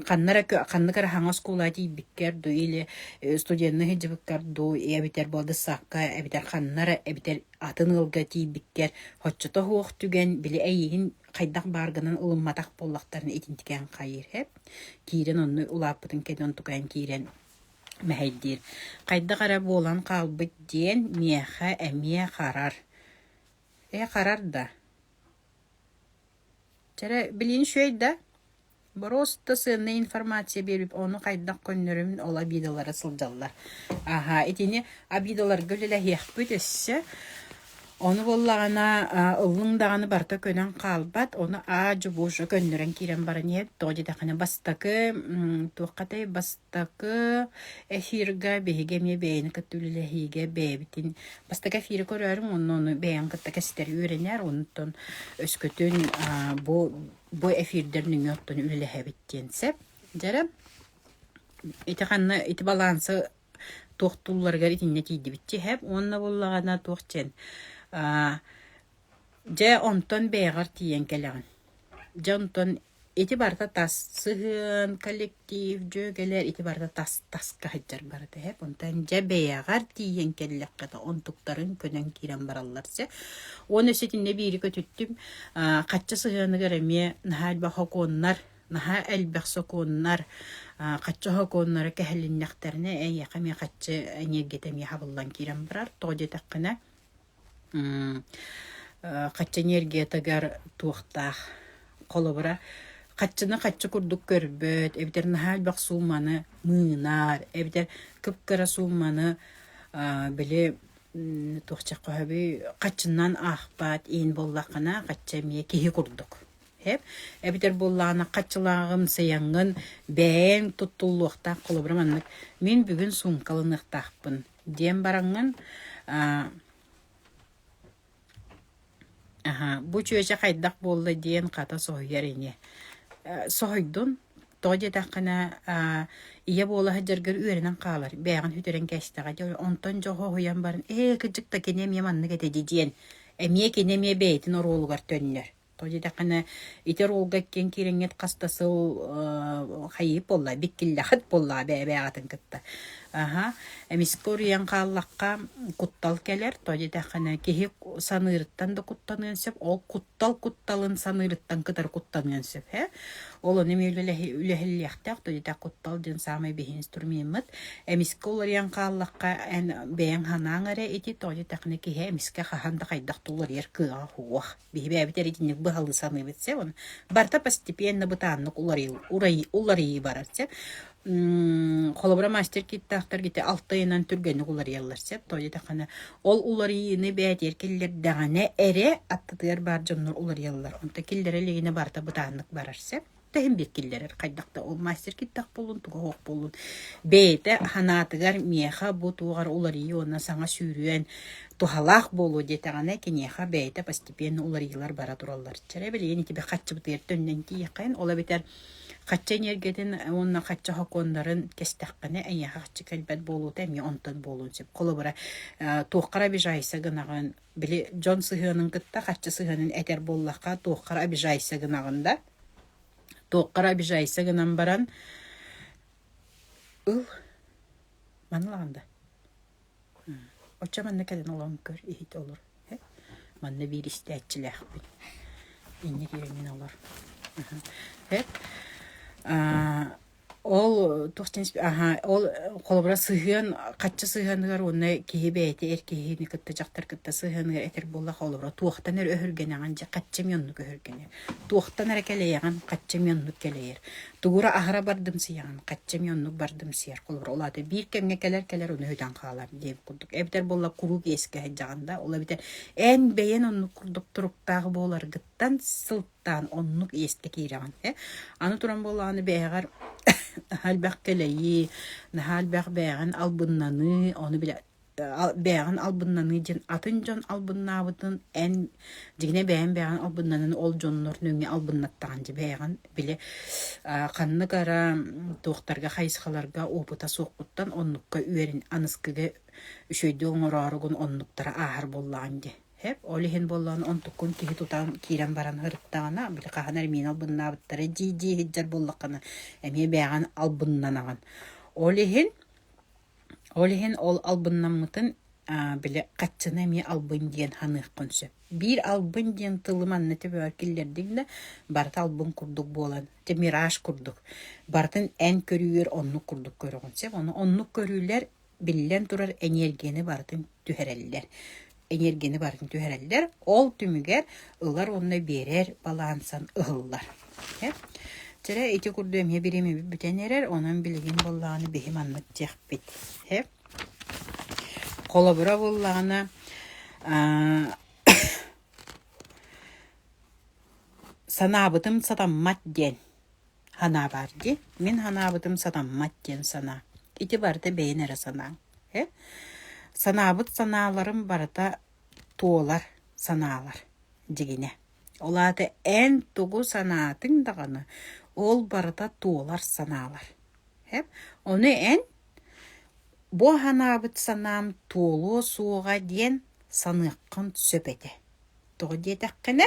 ханна эрэ ханнык эрэ хаҥас оскуолаҕа тиийбиккэр дуу или студенныы сылдьыбыккар дуу, эбэтэр буолда-саакка эбэтэр ханна эрэ эбэтэр атын ыалга тиийбиккэр оччото суох түгэн били эйигин хайдах бааргынан ылымматах буоллахтарына итинтикээн хайыыр һэп. Киирэн онно улааппытын кэннэ онтукайан киирэн мэһэйдиир. Хайдах эрэ буолан хаалбыт диэн миэхэ эмиэ харар. Ээ, харар да? Чэрэ, билигин үчүгэй да? Боруоста сыаннай информация биэрбит, ону хайдах көннөрөмүн ол обидалара сылдьаллар. Аһаа, итини обидаларга үлэлэһиэхпит өссө. Ону буоллаҕына ыллыҥ даҕаны барыта көнөн хаалбат, ону аа-дьуо уже көннөрөн киирэн баран иһэр. Тоҕо диэтэххинэ бастакы туоххатай бастакы эфирга биһиги эмиэ бэйэни кытта үлэлэһиигэ бэйэбитин бастакы эфири көрөөрүҥ уонна ону бэйэҥ кытта кэстэр үөрэнээр, онтон өскөтүн бу бу эфирдэр нөҥүө оттон үлэлэһэбит диэн сөп. Дьэрэ ити ханна ити балансы туохтуулларыгар итиннэ тиийдибит һэп уонна буоллаҕына туох диэн дьэ онтон бэйэҕэр тиийэн кэлэҕин дьэ онтон ити барыта тас сыһыан коллектив дьүөгэлэр ити барыта тас таска сылдьар барыта һэп онтон дьэ бэйэҕэр тиийэн кэллэххэ онтуктарын көнөн киирэн бараллар сэ уонна өссө итиннэ биири көтүттүм хаччы сыһыаныгар эмиэ наһаа элбэх хокуоннар Наһаа элбэх сокуоннар, хаччы сокуоннара кэһилиннэхтэринэ, эйиэхэ эмиэ хаччы эниэргэтэ эмиэ хабыллан киирэн барар. Тоҕо диэтэххинэ, хаччы энергиятыгар туохтаах холобура, хаччыны хаччы курдук көрбөт, эбэтэр наһаа элбэх сууманы мыынар, эбэтэр кып-кыра сууманы били туох диэххэ хаччынан аахпат иин буоллаххына, хаччы эмиэ киһи курдук. Эп, эбэтэр буоллаҕына хаччылааҕым сыйаҥҥын бэйэҥ туттуллуохтаах холобура маннык мин бүгүн суумкаланыахтаахпын диэн бараҥҥын аһа бу чүөчэ хайдах буолла диэн хата соһуйар ини соһуйдун тоҕо диэтэххинэ ийэ буола сылдьаргар үөрэнэн хаалар бэйэҕин сүтэрэн кээстэҕэ дии онтон дьэ соһуйан баран ээ кырдьык да кини эмиэ маннык этэ дии диэн эмиэ кини эмиэ бэйэтин оруолугар төннөр Тоҕо диэтэххинэ, ити оруолга иккиэн киирэҥҥит хас да сыл хайыы буолла, биккиллэхит буоллаҕа бэйэ-бэйэҕитин кытта. Аһа, эмискэ уруйан хааллахха куттал кэлэр. Тоҕо диэтэххинэ, киһи саныырыттан да куттаныан сөп, ол куттал кутталын саныырыттан кытары куттаныан сөп. Ээ? Ол ону эмиэ үлэһиллиэхтээх. Тоҕо диэтэх куттал диэн саамай биһи инструмеммыт. Эмискэ уларыйан хааллахха, эн бэйэҥ санааҥ эрэ ити, тоҕо диэтэххинэ, киһи эмискэ хаһан да хайдах да уларыйар кыаҕа суох. Биһи бэйэбит эрэ итинник быһалыы саныыбыт сэ уонна барыта постепенно бытааннык уларыйыы уларыйыы барар сэ. Холобура мастер киттаахтар ити алта ыйынан түргэнник уларыйаллар сөп. Тоҕо диэтэххинэ ол уларыйыыны бэйэтигэр киллэрдэҕинэ эрэ аттытыгар баар дьоннор уларыйаллар. Онто киллэрэ илигинэ барыта бытааннык барар сөп. Тэһин биир киллэрэр хайдах да ол мастер киттах буоллун туга суох буоллун бэйэтэ санаатыгар миэхэ бу туоҕар уларыйыы уонна саҥа сүүрүөн туһалаах буолуо диэтэҕинэ киниэхэ бэйэтэ постепенно уларыйыылар бара тураллар чэрэ билигин ити хаччыбытыгар төннөн тиийэххин ол эбэтэр хачча энергиятын уонна хачча сокуоннарын кэстэххинэ эйиэхэ хаччы кэлбэт буолуута эмиэ онтон буолуон сөп холобура туоххара обижайся гынаҕын били дьон сыһыанын кытта хаччы сыһыанын этэр буоллахха туоххара обижайся гынаҕын да туоххара обижайся гынан баран ыл маны ылаҕын да оччо манна кэлэн олорон көр иһит олор манна биир истээччилээхпин инньэ киирэн олор Ол туох диэн аһа ол холобура сыһыан хаччы сыһыаныгар уонна киһи бэйэтэ эр киһини кытта дьахтар кытта сыһыаныгар этэр буолла холобура туохтан эрэ өһүргэнэҕин дьэ хаччы эмиэ оннук өһүргэнэр туохтан эрэ кэлэйэҕин хаччы эмиэ оннук кэлэйэр тугу эрэ аһара бардымсыйаҕын хаччы эмиэ оннук бардымсыйар холобура ол аата биир кэмҥэ кэлэр кэлэр ону өһүтэн хаалар диэбит курдук эбэтэр буолла куруук иэскэ сылдьаҕын да ол эбэтэр эн бэйэн оннук курдук туруктаах буоларгыттан сыл таан оннук иэскэ киирэҕин ээ. Аны туран буоллаҕына бэйэҕэр наһаа элбэх кэлэйии, наһаа элбэх бэйэҕин албыннаныы, ону билэ бэйэҕин албыннаныы диэн атын дьон албыннаабытын эн дьиҥинэ бэйэҥ бэйэҕин албыннанан ол дьоннор нөҥүө албыннаттаҕын дьэ бэйэҕин били ханнык эрэ туохтарга хайысхаларга опыта суоххуттан оннукка үөрэн аныскыга үчүгэйдик оҥорооругун оннуктара ааһар буоллаҕыҥ дии Һэп, ол иһин буоллаҕына онтуккун киһи тутан киирэн баран ырыттаҕына, били хаһан эрэ миин албыннаабыттара дии-дии сылдьар буоллаххына, эмиэ бэйэҕин албыннанаҕын. Ол иһин, ол иһин ол албыннаммытын били хаччыны эмиэ албын диэн саныаххын сөп. Биир албын диэн тылы манна төбөҕөр киллэрдиҥ да, барыта албын курдук буолан, дьэ мираж курдук. Барытын эн көрүүгэр оннук курдук көрөҕүн сөп. Ону оннук көрүүлэр биллэн турар эниэргийэни барытын түһэрэллэр. Эниэргийэни барытын түһэрэллэр. Ол түмүгэр ылар уонна биэрэр балансан ыһыллар. Чэрэ ити курдук эмиэ бириэмэбит бүтэн эрэр, онон билигин буоллаҕына биһи маннык диэхпит. Холобура буоллаҕына. Санаабытым сатаммат диэн санаа баар дии. Мин санаабытым сатаммат диэн санаа. Ити барыта бэйэн эрэ санааҥ. Э? Санаабыт санааларым барыта туолар санаалар дьигинэ. Ол аата эн тугу санаатыҥ даҕаны, ол барыта туолар санаалар. Эп? Ону эн бу санаабыт санаам туолуо суоҕа диэн саныаххын сөп этэ. Тоҕо диэтэххинэ,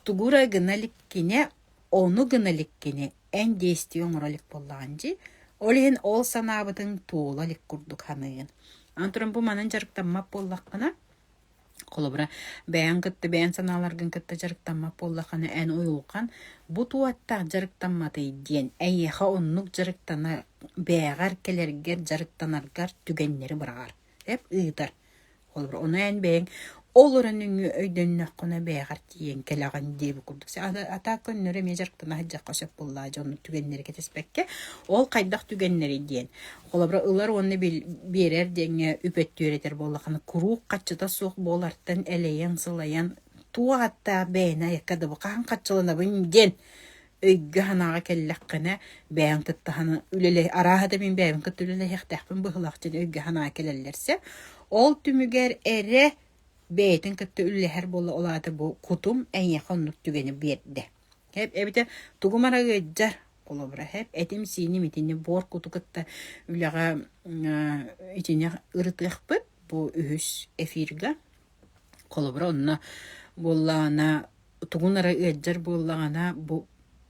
тугу эрэ гына иликкинэ, ону гына иликкинэ эн действие оҥоро илик буоллаҕын дии. Ол иһин ол санаабытыҥ туола илик курдук саныыгын. Аны туран бу манан дьарыктаммат буоллаххына, холобура, бэйэҥ кытта бэйэҥ санааларгын кытта дьарыктаммат буоллаххына, эн уйулҕан бу туоттаах дьарыктамматый диэн эйиэхэ оннук дьарыктана бэйэҕэр кэлэргэр дьарыктанаргар түгэннэри быраҕар, эп ыытар. Холобура, ону эн бэйэҥ ол эрэ нөҥүө өйдөннөххүнэ бэйэҕэр тиийэн кэлэҕин диэбит курдук. А так көннөрү эмиэ дьарыктана сылдьыахха сөп буоллаҕа дьону түгэннэри кэтэспэккэ. Ол хайдах түгэннэрий диэн. Холобура, ылар уонна биэрэр диэҥҥэ үп өттүөрэтэр буоллаххына, куруук хаччыта суох буолартан элэйэн-сылайан туох аттаах бэйэни айакка дыбы хаһан хаччыланабын диэн өйгө-санааҕа кэллэххинэ, бэйэҥ кытта үлэлэ арааһа да мин бэйэбин кытта үлэлэһиэхтээхпин быһыылаах диэн өйгө-санааҕа кэлэллэр сөп. Ол түмүгэр эрэ бэйэтин кытта үлэлэһэр буолла, ол аата бу кутум эйиэхэ оннук түгэни биэрдэ. Эп эбэтэр тугум эрэ ыалдьар, холобура, эп этим-сииним итини буор куту кытта үлэҕэ итини ырытыахпыт бу үһүс эфирга. Холобура, онно буоллаҕына тугун эрэ ыалдьар буоллаҕына, бу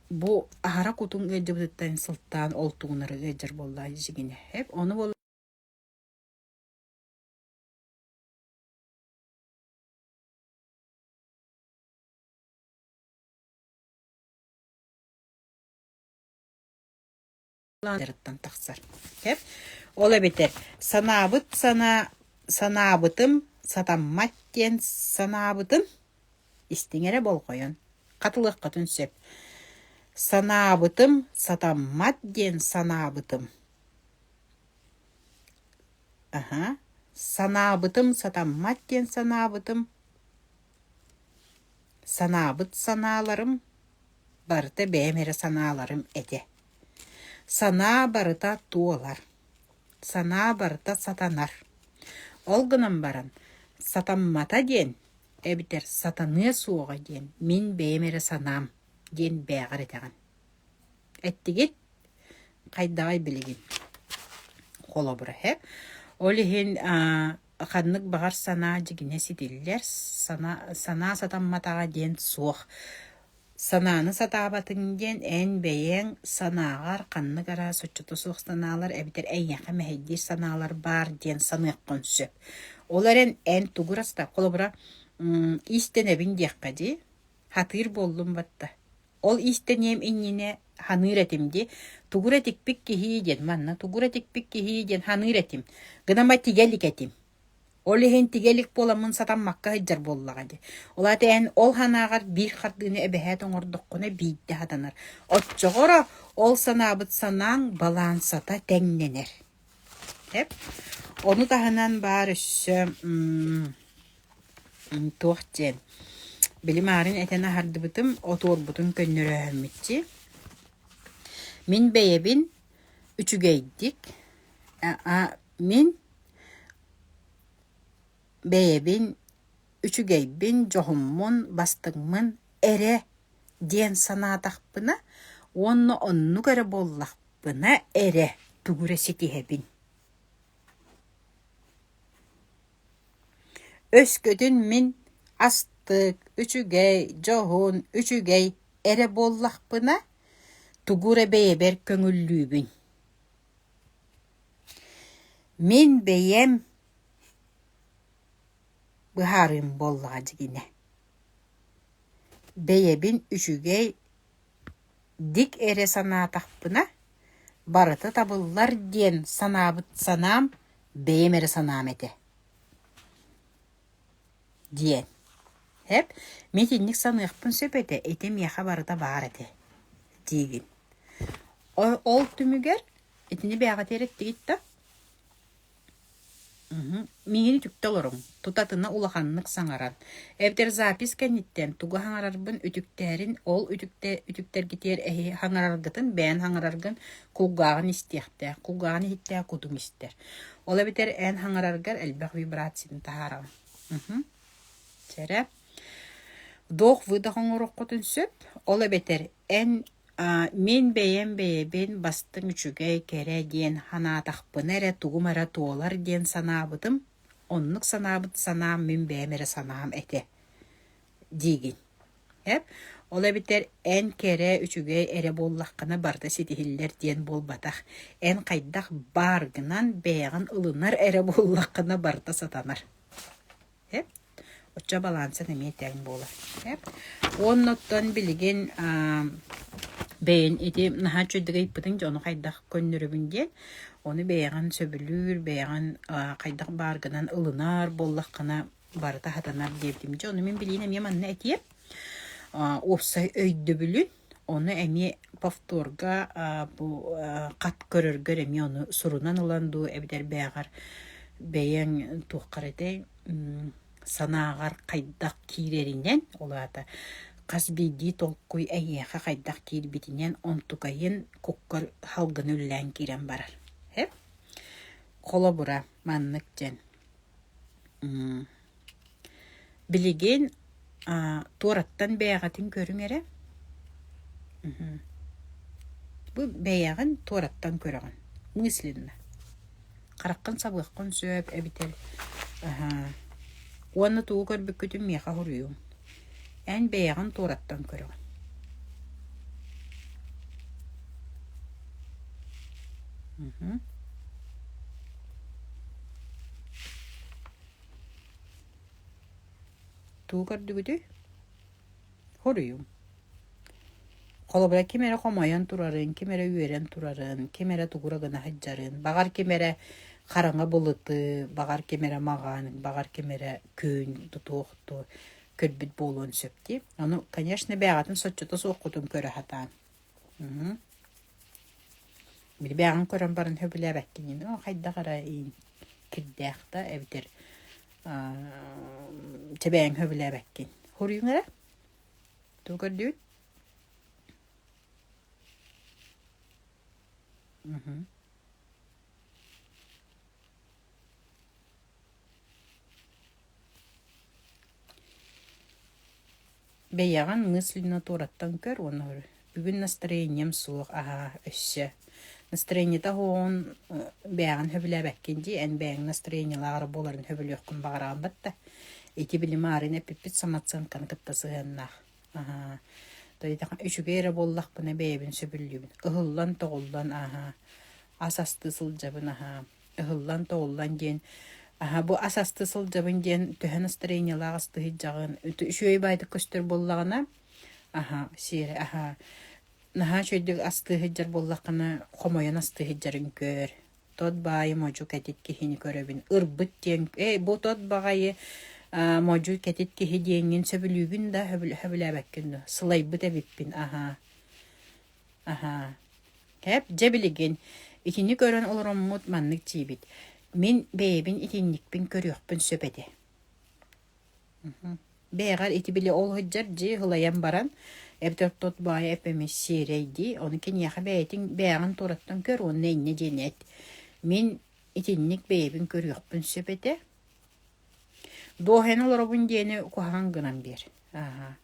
бу аһара кутуҥ ыалдьыбытыттан сылтаан ол тугун эрэ ыалдьар буоллаҕа дьигинэ. Эп ону буолла тахсар. Эп ол эбэтэр санаабыт санаа санаабытым сатаммат диэн санаабытым истиҥ эрэ болҕойон хатылыаххытын сөп. Санаабытым сатаммат диэн санаабытым. Аһа, санаабытым сатаммат диэн санаабытым. Санаабыт санааларым барыта бэйэм эрэ санааларым этэ. Санаа барыта туолар, санаа барыта сатанар. Ол гынан баран сатаммата диэн эбэтэр сатаныа суоҕа диэн мин бэйэм эрэ санаам диэн бээҕэр этэҕин. Эттигит? Хайдаҕый билигин? Холобура, һэ? Ол иһин ханнык баҕар санаа дьигинэ ситиллэр, санаа, санаа сатамматаҕа диэн суох. Санааны сатаабатыҥ диэн эн бэйэҥ санааҕар ханнык эрэ соччото суох санаалар эбэтэр эйиэхэ мэһэйдиир санаалар баар диэн саныаххын сөп. Ол эрэн эн тугу эрэ сата холобура, иистэнэбин диэххэ дии, хатыыр буоллум батта. Ол иистэниэм иннинэ ханыыр этим дии, тугу эрэ тикпит киһи диэн манна тугу эрэ тикпит киһи диэн ханыыр этим, гынама тигэ илик этим. Ол иһин тигэ илик буоламмын сатаммакка сылдьар буоллаҕа дии. Ол аата эн ол санааҕар биир хардыыны эбэһээт оҥордоххуна биирдэ сатанар. Оччоҕоро ол санаабыт санааҥ балаансата тэҥнэнэр. Эп. Ону таһынан баар өссө туох диэн били маарын этэн аһардыбытым отуорбутун көннөрөөһүммүтчи. Мин бэйэбин үчүгэйдик мин бэйэбин үчүгэйбин, дьоһуммун, бастыҥмын эрэ диэн санаатахпына уонна оннук эрэ буоллахпына эрэ тугу эрэ ситиһэбин. Өскөтүн мин астык, үчүгэй, дьоһун, үчүгэй эрэ буоллахпына, тугу эрэ бэйэбэр көҥүллүүбүн. Мин бэйэм быһаарыым буоллаҕа дьигинэ. Бэйэбин үчүгэй дик эрэ санаатахпына, барыта табыллар диэн санаабыт санаам бэйэм эрэ санаам этэ диэн. Эп, мин итинник саныахпын сөп этэ, ити миэхэ барыта баар этэ диигин. Ол түмүгэр итини бэйэҕитигэр эттигит да? Миигин үтүктэ олоруҥ, тутатына улаханнык саҥаран, эбэтэр запись кэнниттэн тугу саҥарарбын үтүктээрин, ол үтүктэ үтүктэргитигэр эһи саҥараргытын бэйэн саҥараргын кулгааҕын истиэхтээх, кулгааҕын иһиттээх кутуҥ истэр. Ол эбэтэр эн саҥараргар элбэх вибрацияны таһаараҕын. Чэрэ. Вдох-выдох оҥоруоххутун сөп, ол эбэтэр эн мин бэйэм бэйэбин бастыҥ үчүгэй, кэрэ диэн санаатахпына эрэ тугум эрэ туолар диэн санаабытым, оннук санаабыт санаам мин бэйэм эрэ санаам этэ диигин. Эп Ол эбэтэр эн кэрэ, үчүгэй эрэ буоллаххына барыта ситиһиллэр диэн буолбатах. Эн хайдах бааргынан бэйэҕин ылынар эрэ буоллаххына барыта сатанар. Эп Оччо баланса эмиэ тэҥ буолар. Эп Уонна оттон билигин бэйэн ити наһаа үчүгэйдик ыйыппытыҥ дьэ ону хайдах көннөрөбүн диэн, ону бэйэҕин сөбүлүүр, бэйэҕин хайдах бааргынан ылынар буоллаххына барыта сатанар диэбитим. Дьэ ону мин билигин эмиэ манна этиэм. Уопсай өйдөбүлүн ону эмиэ повторга бу хат көрөргөр эмиэ ону сурунан ылан дуу эбэтэр бэйэҕэр бэйэҥ туоххар этэй санааҕар хайдах киирэринэн, ол аата хас биирдии толкуй эйиэхэ хайдах киирбитинэн онтукайын куккар салгыны үллээн киирэн барар. Эп? Холобура, маннык диэн. Билигин туораттан бэйэҕитин көрүҥ эрэ. Бу бэйэҕин туораттан көрөҕүн. Мысленно. Хараххын сабыаххын сөп эбэтэр уонна тугу көрбүккүтүн миэхэ суруйуҥ. Эн бэйэҕин туораттан көрөҕүн. Тугу көрдүгүтүй? Хоруйум. Холобура, ким эрэ хомойон турарын, ким эрэ үөрэн турарын, ким эрэ тугура гына сылдьарын, баҕар ким эрэ хараҥа былыты, баҕар ким эрэ маҕан, баҕар ким эрэ күн тутуохту көрбүт буолуон сөп дии. Ону, конечно, бэйэҕитин соччото суоххутун көрө сатаан. Били бэйэҕин көрөн баран сөбүлээбэккин оо хайдах эрэ кирдээх да эбэтэр чэ бэйэҥ сөбүлээбэккин. Хоруйуҥ эрэ? Тугу көрдүгүт? Бэйэҕин мысленно туораттан көр уонна бүгүн настроением суох аһаа өссө настроениета суоҕун бэйэҕин сөбүлээбэккин дии эн бэйэҥ настроениелаах эрэ буоларын сөбүлүөххүн баҕараҕын батта ити били маарыын эппиппит самооценканы кытта сыһыаннаах аһаа үчүгэй эрэ буоллахпына бэйэбин сөбүлүүбүн ыһыллан-тоҕуллан аһаа ас астыы сылдьабын аһаа ыһыллан-тоҕуллан диэн аһа бу ас астыы сылдьабын диэн төһө настроениелаах астыы сылдьаҕын үчүгэй баайдык көстөр буоллаҕына аһа сиэрэ аһа наһаа үчүгэйдик астыы сылдьар буоллаххына хомойон астыы сылдьарын көр тот баайы модьу кэтит киһини көрөбүн ырбыт диэн ээ бу тот баҕайы модьу кэтит киһи диэҥҥин сөбүлүүгүн да сөбүлээбэккин да сылайбыт эбиппин аһаа Аһаа. Кэп, дьэ билигин итини көрөн олороммут маннык диибит: мин бэйэбин итинникпин көрүөхпүн сөп этэ. Бэйэҕэр ити били ол сылдьар дьиэ ылайан баран, эбэтэр тот баайа эп-эмис сиэрэй дии, ону киниэхэ бэйэтин бэйэҕин туораттан көр уонна инньэ диэн эт. Мин итинник бэйэбин көрүөхпүн сөп этэ. Дуоһуйан олоробун диэни куһаҕан гынан биэр. Аһаа.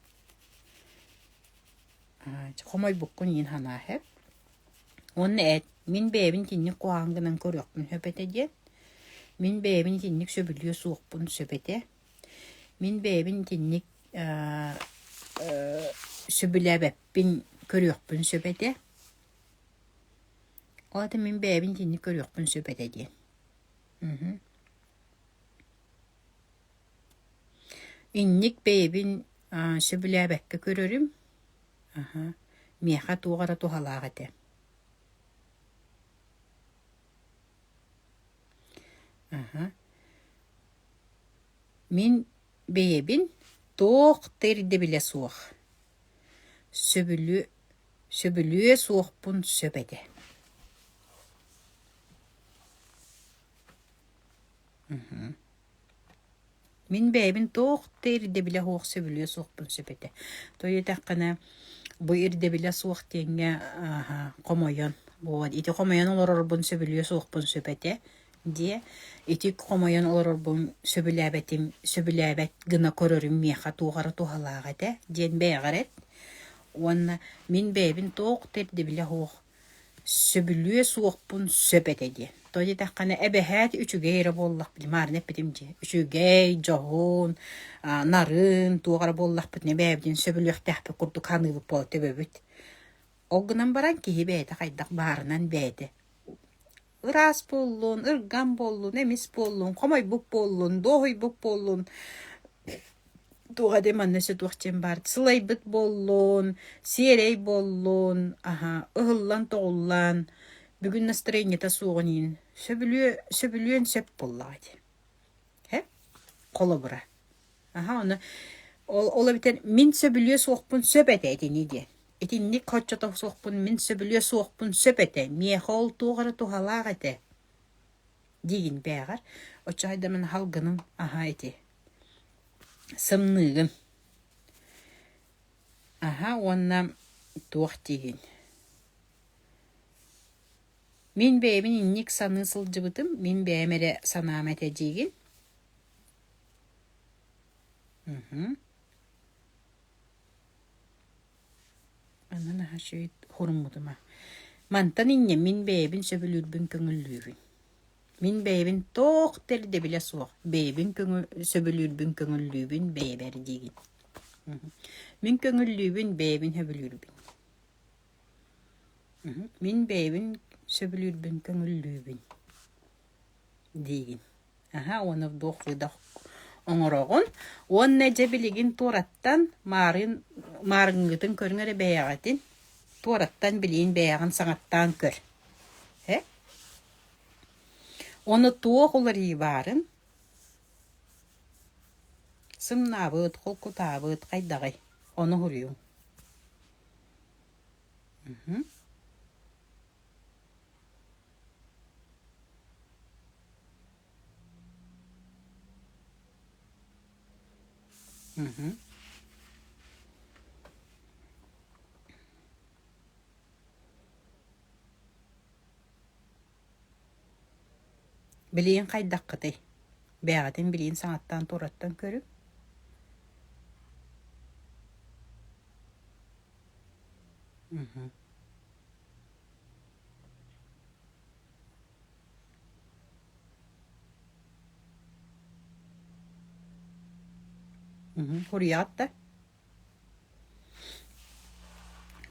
Хомойбуккун иин санаа сөп. Уонна эт, мин бэйэбин итинник куһаҕан гынан көрүөхпүн сөп этэ диэн. Мин бэйэбин итинник сөбүлүө суохпун сөп этэ. Мин бэйэбин итинник сөбүлээбэппин көрүөхпүн сөп этэ. Ол аата мин бэйэбин итинник көрүөхпүн сөп этэ диэн. Инник бэйэбин сөбүлээбэккэ көрөрүм, аһа, миэхэ туох эрэ туһалаах этэ. Аһа. Мин бэйэбин туох да ирдэбилэ суох, сөбүлүө сөбүлүө суохпун сөп этэ. Мин бэйэбин туох да ирдэбилэ суох сөбүлүө суохпун сөп этэ. Тоҕо диэтэххинэ, бу ирдэбилэ суох диэҥҥэ хомойон, вот ити хомойон олорорбун сөбүлүө суохпун сөп этэ диэ. Ити хомойон олорорбун сөбүлээбэтим, сөбүлээбэт гына көрөрүм миэхэ туох эрэ туһалаах этэ диэн бэйэҕэр эт. Уонна мин бэйэбин туох да ирдэбилэ суох Сөбүлүө суохпун сөп этэ диэн. Тоҕо диэтэххинэ, эбэһээт үчүгэй эрэ буоллахпына, маарына эппитим дии, үчүгэй, дьоһун, нарын туох эрэ буоллахпытына бэйэбитин сөбүлүөхтээхпит курдук саныыбыт буола төбөбүт. Ол гынан баран киһи бэйэтэ хайдах баарынан бэйэтэ ыраас буоллун, ырган буоллун, эмис буоллун, хомойбут буоллун, дуоһуйбут буоллун, туох этэ манна өссө туох диэн баар сылайбыт буоллун, сиэрэй буоллун, аһа, ыһыллан-тоҕуллан, бүгүн настроениета суоҕун иһин сөбүлүө, сөбүлүөн сөп буоллаҕа дии. Һэ? Холобура. Аһа, ону ол, ол эбэтэр мин сөбүлүө суохпун сөп этэ итини диэн. Итинник хоччото суохпун мин сөбүлүө суохпун сөп этэ. Миэхэ ол туох эрэ туһалаах этэ диигин бээҕэр. Оччо хайдамын халгыным аһа ити. Сымныыгын. Аһа уонна туох диигин. Мин бэйэбин инник саныы сылдьыбытым, мин бэйэм эрэ санаам этэ диигин. Мгм. Аны наһаа үчүгэй хуруммутум аа. Мантан инньэ мин бэйэбин сөбүлүүрбүн көҥүллүүбүн. Мин бэйэбин туох да ирдэбилэ суох, бэйэбин көҥү сөбүлүүрбүн көҥүллүүбүн бэйэбэр диигин. Мгм. Мин көҥүллүүбүн, бэйэбин сөбүлүүрбүн. Мгм. Мин бэйэбин сөбүлүүрбүн көҥүллүүбүн диигин. Аһа, уонна вдох-выдох оҥороҕун. Уонна дьэ билигин туораттан маарын маарыҥҥытын көрүҥ эрэ бэйэҕитин. Туораттан билигин бэйэҕин саҥаттаан көр. Э? Уонна туох уларыйыы баарын сымнаабыт, холкутаабыт хайдаҕый? Ону уһуруйуҥ. Мгм. Мгм. Билигин хайдаххытый? Бэйэҕитин билигин саҥаттан туораттан көрүҥ. Мгм. Суруйаҕыт да?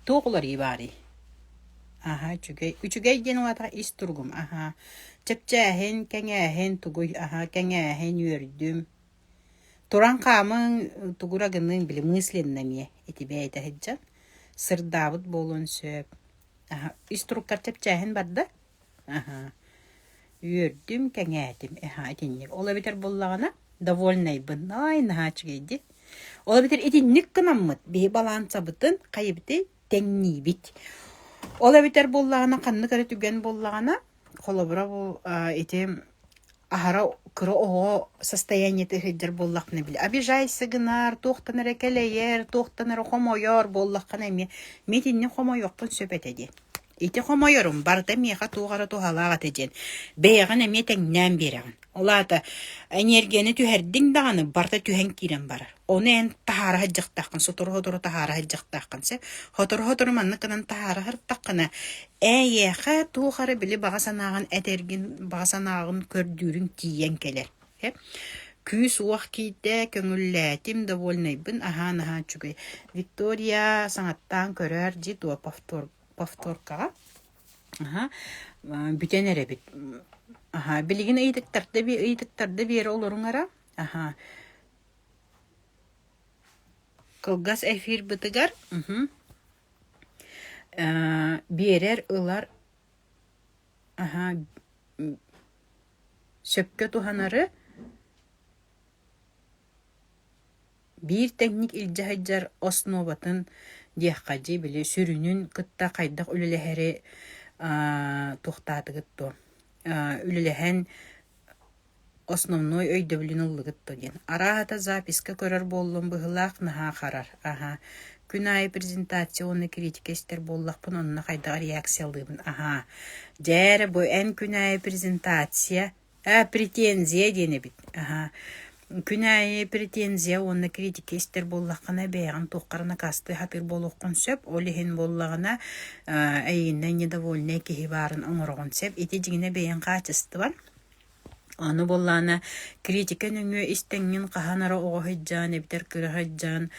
Туох уларыйыы баарый? Аһаа, үчүгэй. Үчүгэй диэн улаатаҕа ис туругум. Аһаа. Чэпчээһин, кэҥээһин тугуй? Аһаа, кэҥээһин, үөрдүм. Туран хаамыҥ, тугура гыныҥ, били мысленно эмиэ ити бэйэтэ сылдьан сырдаабыт буолуон сөп. Аһа, ис туруккар чэпчээһин барда? Аһа. Үөрдүм, кэҥээтим. Аһа, итинник. Ол эбэтэр буоллаҕына, довольнайбын. Ай, наһаа үчүгэй дии. Ол эбэтэр итинник гынаммыт, биһи балаансабытын хайыбытый тэҥниибит. Ол эбэтэр буоллаҕына, ханнык эрэ түгэн буоллаҕына, холобура бу ити аһара кыра оҕо состояниета сылдьар буоллахпына били обижайся гынар, туохтан эрэ кэлэйэр, туохтан эрэ хомойор буоллаххына эмиэ мин итинник хомойуохпун сөп этэ диэн. Ити хомойорум барыта миэхэ туох эрэ туһалаах этэ диэн бэйэҕин эмиэ тэҥнээн биэрэҕин. Ол аата энергияны түһэрдиҥ даҕаны барыта түһэн киирэн барар. Ону эн таһаара сылдьахтааххын, сотору-сотору таһаара сылдьахтааххын сөп. Сотору-сотору маннык гынан таһаара сырыттаххына, эйиэхэ туох эрэ били баҕа санааҕын этэргин, баҕа санааҕын көрдүүрүҥ тиийэн кэлэр. Күүс-уох киирдэ, көҥүллээтим, довольнайбын, аһаан-аһаан үчүгэй. Виктория саҥаттаан көрөөр дии дуо повтор, повторкаҕа. Аһа, бүтэн эрэбит. Аһа, билигин ыйытыктарда, ыйытыктарда биэрэ олоруҥ эрэ. Аһа. Кылгас эфирбытыгар биэрэр, ылар аһа сөпкө туһанары биир тэҥник илдьэ сылдьар основатын диэххэ дии били сүрүнүн кытта хайдах үлэлэһэри туохтаатыгыт дуо үлэлэһэн. Основной өйдөбүлүн ыллыгыт дуо диэн. Арааһата записка көрөр буоллум быһыылаах наһаа харар, аһаа. Күн аайы презентация уонна критика истэр буоллахпын онно хайдах реакциялыыбын, аһаа. Дьэ эрэ бу эн күн аайы презентация, аа претензия диэн эбит, аһаа. Күн аайы претензия уонна критика истэр буоллаххына бэйэҕин туоххар накаастыы сатыыр буолуоххун сөп, ол иһин буоллаҕына эйигиннэн недовольнай киһи баарын оҥороҕун сөп. Ити дьиҥинэ бэйэҥ хаачыстыбан. Аны буоллаҕына критика нөҥүө истэҥҥин хаһан эрэ оҕо сылдьан эбэтэр кыра сылдьан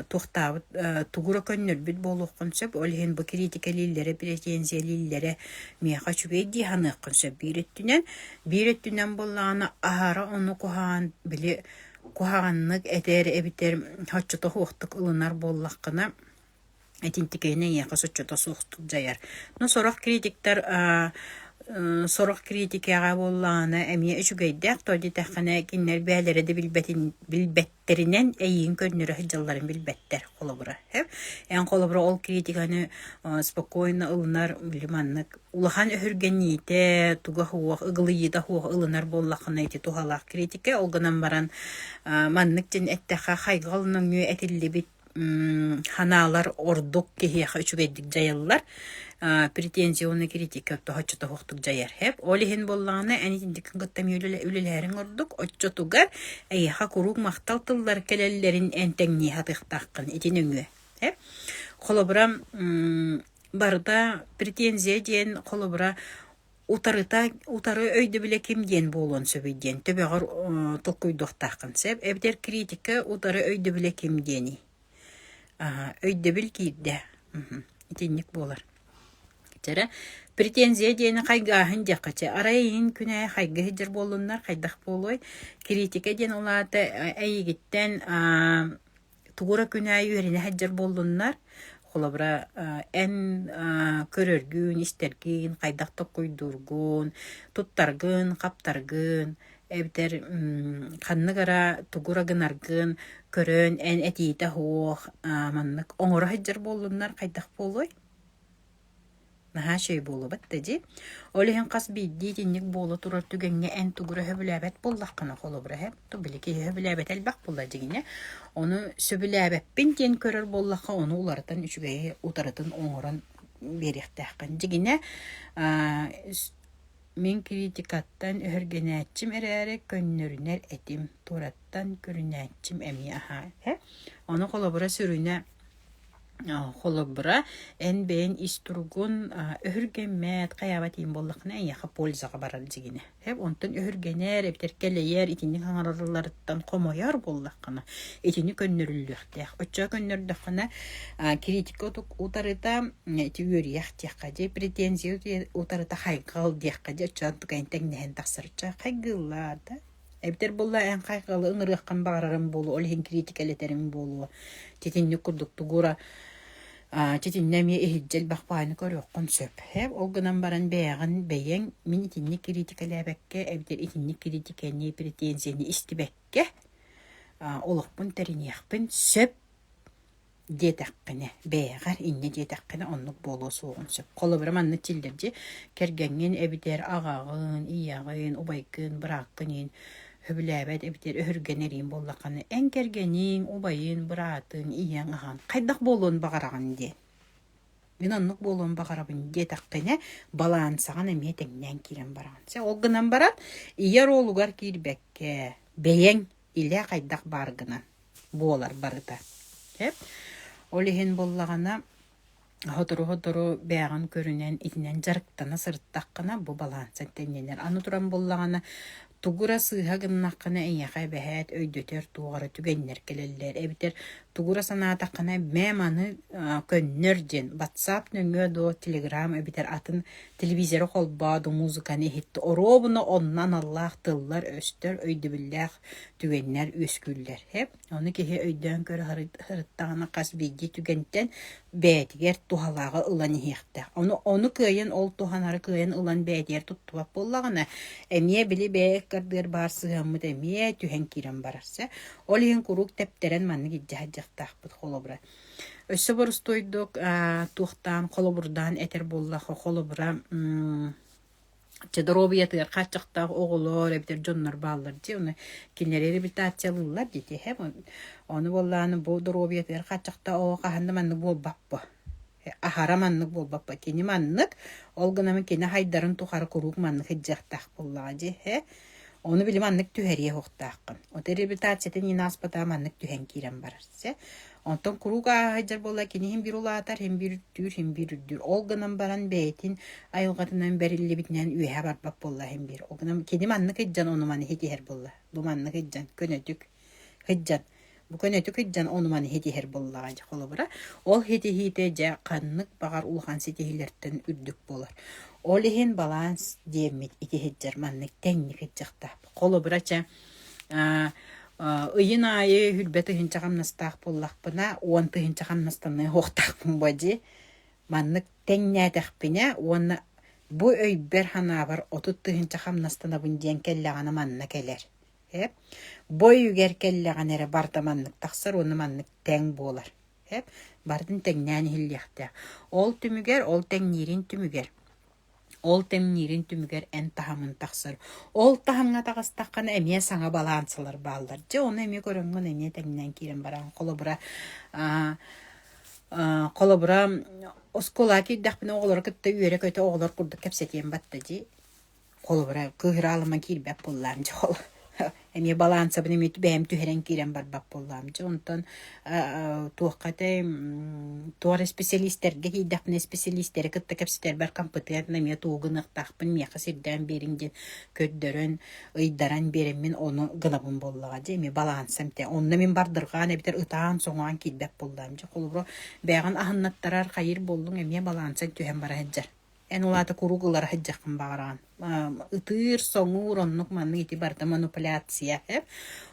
туохтаабыт тугу эрэ көннөрбүт буолуоххун сөп. Ол иһин бу критикэлииллэрэ, претензиялииллэрэ миэхэ үчүгэй дии саныаххын сөп биир өттүнэн. Биир өттүнэн буоллаҕына аһара ону куһаҕан били куһаҕаннык этэр эбэтэр соччото суохтук ылынар буоллаххына Итинтикэйинэ эйиэхэ соччото суохтук дьайар. Но сорох критиктэр сорох критикэҕэ буоллаҕына эмиэ үчүгэйдээх то диэтэххинэ кинилэр бэйэлэрэ да билбэтин билбэттэринэн эйигин көннөрө сылдьалларын билбэттэр холобура. Эн холобура ол критиканы спокойно ылынар били маннык улахан өһүргэниитэ туга суох ыгылыйыыта суох ылынар буоллаххына ити туһалаах критика ол гынан баран маннык диэн эттэххэ хайҕал нөҥүө этиллибит ханаалар ордук киһиэхэ үчүгэйдик дьайаллар претензия уонна критика тоһоччу тоһуохтук дьайар хэп ол иһин буоллаҕына эн итинтикин кытта эмиэ үлэлэһэриҥ ордук оччотугар эйиэхэ куруук махтал тыллар кэлэллэрин эн тэҥнии сатыахтааххын ити нөҥүө хэп холобура барыта претензия диэн холобура утарыта утары өйдөбүлэ ким диэн буолуон сөбүй диэн төбөҕөр толкуйдуохтааххын сөп эбэтэр критика утары өйдөбүлэ ким диэний өйдөбүл киирдэ итинник буолар Чэрэ претензия диэни хайгааһын диэххэ чэ арай эйигин күн аайы хайгыы сылдьар буоллуннар хайдах буолуой критика диэн ол аата эйигиттэн тугу эрэ күн аайы үөрэнэ сылдьар буоллуннар, холобура, эн көрөргүн, истэргин, хайдах толкуйдуургун, туттаргын, хаптаргын эбэтэр ханнык эрэ тугу эрэ гынаргын көрөн эн этиитэ суох маннык оҥоро сылдьар буоллуннар хайдах буолуой? Наһаа үчүгэй буолуобат да дии. Ол иһин хас биирдии итинник буола турар түгэҥҥэ эн тугу эрэ сөбүлээбэт буоллаххына, холобура, эһэ, били киһи сөбүлээбэтэ элбэх буолла дьиҥинэ. Ону сөбүлээбэппин диэн көрөр буоллахха, ону уларытан үчүгэйи утарытын оҥорон биэриэхтээххин. Дьиҥинэ, мин критикаттан өһүргэнээччим эрээри көннөрүнэр этим, туораттан көрүнээччим эмиэ аһаа. Ону холобура сүрүнэ Холобура, эн бэйэҥ ис туругун өһүргэммэт, хайаабат иин буоллаххына, эйиэхэ пользаҕа барар дьигинэ. Онтон өһүргэнэр эбэтэр кэлэйэр, итинник саҥаралларыттан хомойор буоллаххына, итини көннөрүллүөхтээх. Оччоҕо көннөрдөххүнэ, критика утарыта ити үөрүйэх диэххэ дии, претензия утарыта хайҕал диэххэ дии, оччоҕо тугайын тэҥнэһэн тахсар. Оччоҕо хайгыыллар да Эбэтэр буолла эн хайҕалы ыҥырыаххын баҕарарыҥ буолуо, ол иһин критикэлэтэрин буолуо. Титинник курдук тугура титиннэ эмиэ иһирдьэ элбэх баайны көрүөххүн сөп. Ол гынан баран бэйэҕин бэйэҥ мин итинник критикэлээбэккэ эбэтэр итинник критикэни, претензияны истибэккэ олохпун тэриниэхпин сөп диэтэххинэ, бэйэҕэр инньэ диэтэххинэ оннук буолуо суоҕун сөп. Холобура маннык чиллэрдьи кэргэҥҥин эбэтэр аҕаҕын, ийэҕин, убайгын, бырааккын иһин сөбүлээбэт эбэтэр өһүргэнэриин буоллаххына, эн кэргэниҥ, убайын, быраатын, ийэҥ, аҕаҥ хайдах буолуон баҕараҕын диэн. Мин оннук буолуон баҕарабын диэтэххинэ, балаансаҕын эмиэ тэҥнээн киирэн бараҕын. Чэ, ол гынан баран, ийэ оруолугар киирбэккэ, бэйэҥ илэ хайдах бааргынан буолар барыта. Сөп. Ол иһин буоллаҕына сотору-сотору бэйэҕин көрүнэн итинэн дьарыктана сырыттаххына бу балаансан тэҥнэнэр. Аны туран буоллаҕына тугу эрэ сыыһа гыннаххына эйиэхэ эбэһээт өйдөтөр туох эрэ түгэннэр кэлэллэр эбэтэр тугу эрэ санаатаххына мэ маны көннөр диэн WhatsApp нөҥүө дуо Telegram эбэтэр атын телевизоры холбоо дуу музыканы иһит оруобуна онно аналлаах тыллар-өстөр өйдөбүллээх түгэннэр үөскүүллэр. Ону киһи өйдөөн көрө сырыттаҕына хас биирдии түгэнтэн бэйэтигэр туһалааҕы ылан иһиэхтээх. Ону, ону кыайан ол туһанары кыайан ылан бэйэтигэр туттубат буоллаҕына, эмиэ били бэйэ ыккардыгар баар сыһыаммыт эмиэ түһэн киирэн барар. Ол иһин куруук тэптэрэн маннык илдьэ сылдьыахтаахпыт холобура. Өссө боростуойдук туохтаан холобурдаан этэр буоллахха холобура. Чэ, доруобуйатыгар хааччахтаах оҕолор эбэтэр дьоннор бааллар дии, ону кинилэри реабилитациялыыллар дии тиһэ. Ону буоллаҕына бу доруобуйатыгар хааччахтаах оҕо хаһан да маннык буолбаппа. Аһара маннык буолбаппа. Кини маннык, ол гынан кини хайдарын тухары куруук маннык сылдьыахтаах буоллаҕа дии, һэ. Ону били маннык түһэриэ суохтааххын. Ото реабилитациятын иин ааспатаҕа маннык түһэн киирэн барар. Сэ. Онтон куруук ааһа сылдьар буолла кини иһин биир улаатар, иһин биир үрдүүр, иһин биир үрдүүр. Ол гынан баран бэйэтин айылҕатынан бэриллибитинэн үөһэ барбат буолла иһин биир. Ол гынан кини маннык сылдьан ону маны ситиһэр буолла. Бу маннык сылдьан көнөтүк сылдьан бу көнөтүк сылдьан ону маны ситиһэр буоллаҕа дьэ холобура. Ол ситиһиитэ дьэ ханнык баҕар улахан ситиһиилэртэн үрдүк буолар. Ол иһин баланс диэммит ити сылдьар маннык тэҥник сылдьыахтаах. Холобура чэ ыйын аайы 20 тыһыынча хамнастаах буоллахпына, 10 тыһыынча хамнастаныа суохтаахпын буо дии. Маннык тэҥнээтэхпинэ уонна бу өйбөр-санаабар 30 тыһыынча хамнастанабын диэн кэллэҕинэ манна кэлэр. Эп. Бу өйүгэр кэллэҕинэ эрэ барыта маннык тахсар уонна маннык тэҥ буолар. Эп. Барытын тэҥнээн иһиллиэхтээх. Ол түмүгэр, ол тэҥниирин түмүгэр Ол тэҥниирин түмүгэр эн таһымын тахсар. Ол таһымҥа таҕыстаххына эмиэ саҥа балаансалар бааллар. Дьэ ону эмиэ көрөҥҥүн эмиэ тэҥнээн киирэн бараҕын. Холобура, холобура, оскуолаҕа киирдэхпинэ оҕолору кытта үөрэ-көтө оҕолор курдук кэпсэтиэм батта дии. Холобура, кыыһыраалыма киирбэт буоллаам дьэ ол эмиэ балаансабын эмиэ бэйэм түһэрэн киирэн барбат буоллаам дьэ онтон туохха этэй туох эрэ исписэлиистэргэ тиийдэхпинэ исписэлиистэри кытта кэпсэтэрбэр компетентно эмиэ тугу гыныахтаахпын миэхэ сирдээн биэриҥ диэн көрдөрөн ыйдаран биэрэммин ону гынабын буоллаҕа дьэ эмиэ балаансам тэ онно мин бардырҕаан эбэтэр ытаан-соҥоон киирбэт буоллаам дьэ холобура бэйэҕин аһыннаттарар хайыыр буоллуҥ эмиэ балаансаҥ түһэн бара сылдьар. Эн ол аата куруук ылара сылдьаххын баҕараҕын. Ытыыр, соҥуур, оннук маннык ити барыта манипуляция.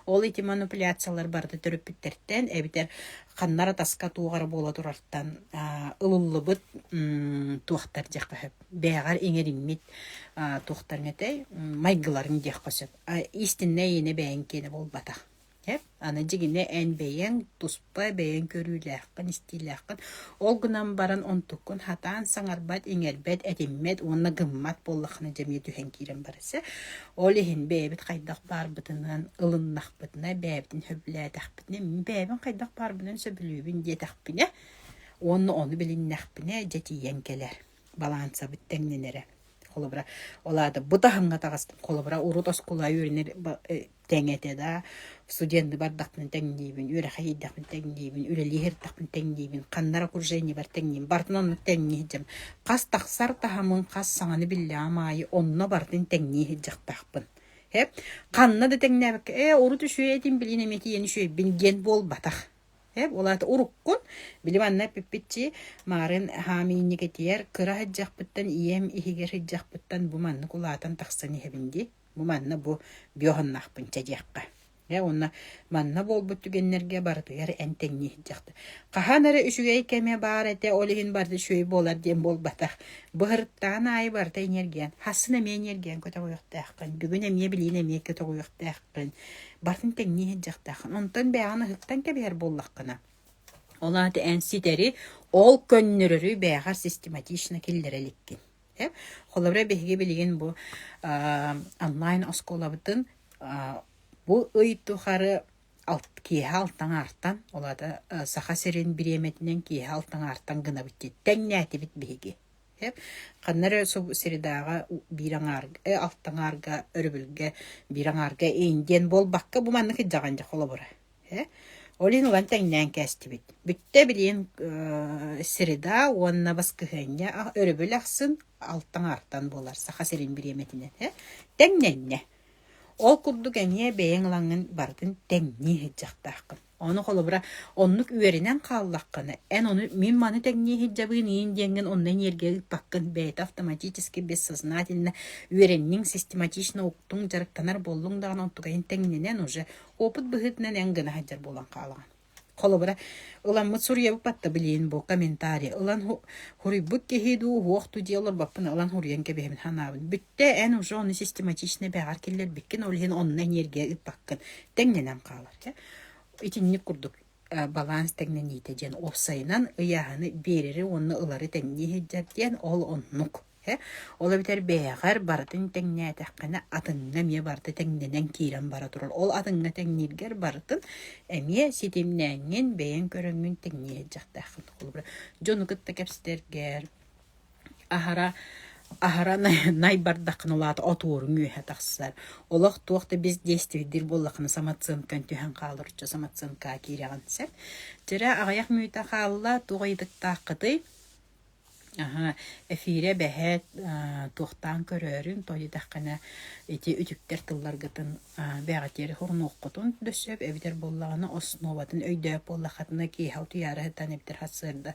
Ол ити манипуляциялар барыта төрөппүттэртэн эбэтэр ханна эрэ таска туох эрэ буола турартан ылыллыбыт туохтар диэххэ сөп. Бэйэҕэр иҥэриммит туохтарыҥ этэй майгыларыҥ диэххэ сөп. Истиннэй эйиэнэ бэйэҥ киэнэ буолбатах. Эп, аны дьигинэ эн бэйэҥ туспа бэйэҥ көрүүлээххин, истиилээххин, ол гынан баран онтуккун сатаан саҥарбат, иҥэрбэт, этиммэт уонна гыммат буоллаххына дьэ эмиэ түһэн киирэн барыса. Ол иһин бэйэбит хайдах баарбытынан ылыннахпытына, бэйэбитин сөбүлээтэхпитинэ, мин бэйэбин хайдах баарбынан сөбүлүүбүн диэтэхпинэ уонна ону билиннэхпинэ дьэ тиийэн кэлэр балаансабыт тэҥнэнэрэ. Холобура, ол аата бу таһымҥа таҕыстым. Холобура, урут оскуола үөрэнэр тэҥ этэ да, студенты бардахпына тэҥниибин, үөрэххэ киирдэхпинэ тэҥниибин, үлэлии сырыттахпына тэҥниибин, ханна эрэ окружениебар тэҥниибин, барытын оннук тэҥнии сылдьабын. Хас тахсар таһымын, хас саҥаны биллэҕим аайы онно барытын тэҥнии сылдьыахтаахпын. Э, ханна да тэҥнээбэккэ, ээ, урут үчүгэй этим, билигин эмиэ тиийэн үчүгэйбин диэн буолбатах. Э, ол аата уруккун, били манна эппиппитчи, маарын хаамиинньик этиэр, кыра сылдьахпыттан ийэм иһигэр сылдьахпыттан бу маннык улаатан тахсан иһэбин дии. Бу манна бу биоһоннаахпын чэ диэххэ. Э, уонна манна буолбут түгэннэргэ барытыгар эн тэҥнии сылдьахта. Хаһан эрэ үчүгэй кэмэ баар этэ, ол иһин барыта үчүгэй буолар диэн буолбатах. Быһырыттаан аайы барыта энергиян. Хассын эмиэ энергиян көтөҕүөхтээххин, бүгүн эмиэ билиин эмиэ көтөҕүөхтээххин. Барытын тэҥнии сылдьахтааххын. Онтон бэйэҕин ыһыктан кэбиһэр буоллаххына, ол аата эн ситэри ол көннөрөрү бэйэҕэр систематично киллэрэ иликкин. Холобура, биһиги билигин бу онлайн оскуолабытын бу ый тухары киэһэ алтаҥаартан, ол аата Саха сирин бириэмэтинэн киэһэ алтаҥаартан гынабыт дии тэҥнээтибит биһиги. Ханна эрэ средаҕа биир аҥаарга, алта аҥаарга, өрөбүлгэ биир аҥаарга индиэн буолбакка бу маннык илдьэҕин дьэ холобура. Ол иһин ылан тэҥнээн кээстибит. Бүттэ билигин среда уонна баскыһыанньа өрөбүл ахсын алта аҥаартан буолар Саха сирин бириэмэтинэн. Тэҥнэннэ. Ол курдук эмиэ бэйэҥ ылаҥҥын барытын тэҥнии сылдьыахтааххын. Ону холобура оннук үөрэнэн хааллаххына, эн ону мин маны тэҥнии сылдьабын иин диэҥҥин онно эниэргэ ыыппаккын бэйэтэ автоматически бессознательно үөрэнниҥ систематично уктуҥ дьарыктанар буоллуҥ даҕаны онтукайын тэҥнэнэн уже опыт быһыытынан эн гына сылдьар буолан хаалаҕын. Холобура, ыламмыт суруйабыт батта билиин бу комментарий ылан хуруйбут киһи дуу, уох дуу дии олорбоппун ылан хуруйан кэбиһэбин санаабын. Бүттэ эн уже ону систематично бэҕэр киллэрбиккин, ол иһин онно энергия ыыппаккын. Тэҥнэнэн хаалар. Итинник курдук баланс тэҥнэниитэ диэн уопсайынан ыйааһыны биэрэри уонна ылары тэҥнии сылдьар диэн ол оннук. Ол эбэтэр бэйэҕэр барытын тэҥнээтэххинэ атыҥҥа эмиэ барыта тэҥнэнэн киирэн бара турар. Ол атыҥҥа тэҥнииргэр барытын эмиэ ситимнээҥҥин, бэйэҥ көрөҥҥүн тэҥнии сылдьыахтааххын. Холобура, дьону кытта кэпсэтэргэр аһара аһара найбардаххына ол аата отуоруҥ үөһэ тахсар. Олох туох да бездействийдиир буоллаххына самооценкаҥ түһэн хаалар, оччо самооценкаҕа киирэҕин сөп. Дьэрэ аҕыйах мүнүүтэ хаалла, туох ыйытыктааххытый? Аһа, эфирэ бэһээт туохтаан көрөөрүн, тоҕо диэтэххинэ ити үтүктэр тылларгытын бэҕэтиэри хоһунуоххутун да сөп, эбэтэр буоллаҕына основатын өйдөөп буоллаххытына киэһэ утуйаары сытан эбэтэр сарсыарда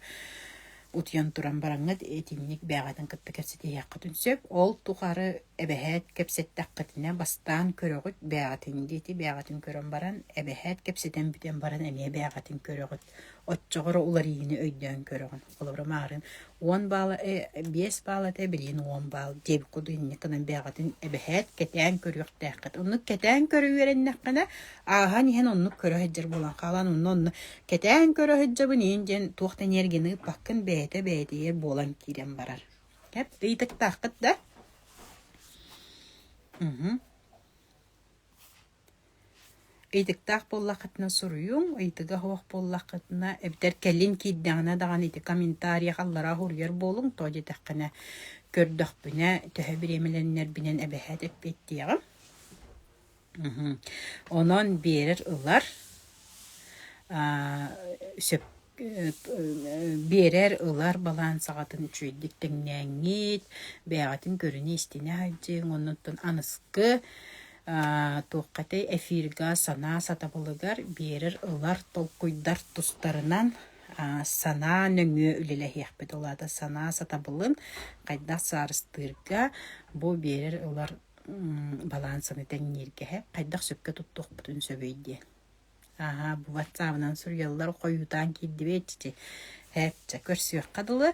утуйан туран бараҥҥыт итинник бэҕэтин кытта кэпсэтиһиэххитин сөп. Ол тухары эбэһээт кэпсэттэххитинэ бастаан көрөҕүт бэҕэтин диэти бэҕэтин көрөн баран эбэһээт кэпсэтэн бүтэн баран эмиэ бэҕэтин көрөҕүт. Оччоҕо эрэ уларыйыыны өйдөөн көрөҕүн. Холобура, маарыын 10 баал, 5 баал этэ, билигин 10 баал диэбит курдук инник гынан бэйэҕитин эбэһээт кэтээн көрүөхтээххит. Оннук кэтээн көрө үөрэннэххинэ, ааһан иһэн оннук көрө сылдьар буолан хаалан, онно онно кэтээн көрө сылдьабын иин диэн туох да энергияны ыыппаккын бэйэтэ бэйэтигэр буолан киирэн барар. Кэп ыйытыктааххыт да? Угу. Ыйытыктаах буоллаххытына суруйуҥ, ыйытыга суох буоллаххытына эбэтэр кэлин киирдэҕинэ даҕаны ити комментарийга аллараа суруйар буолуҥ, тоҕо диэтэххинэ көрдөхпүнэ төһө бириэмэлэннэрбинэн эбэһээт эппиэттиэҕим. Онон биэрэр ылар сөп биэрэр, ылар балаансаҕытын үчүгэйдик тэҥнээҥҥит, бэйэҕитин көрүнэ-истинэ сылдьыҥ, оннуттан аныскы туохха этэй эфирга санаа сатабылыгар биэрэр, ылар толкуйдар тустарынан санаа нөҥүө үлэлэһиэхпит. Ол аата санаа сатабылын хайдах саарыстыырга бу биэрэр, ылар балаансаны тэҥнииргэ хайдах сөпкө туттуохпутун сөбүй диэн. Аһаа, бу ватсабынан суруйаллар хойутаан киирдибит ити. Һээччэ, көрсүөххэ дылы.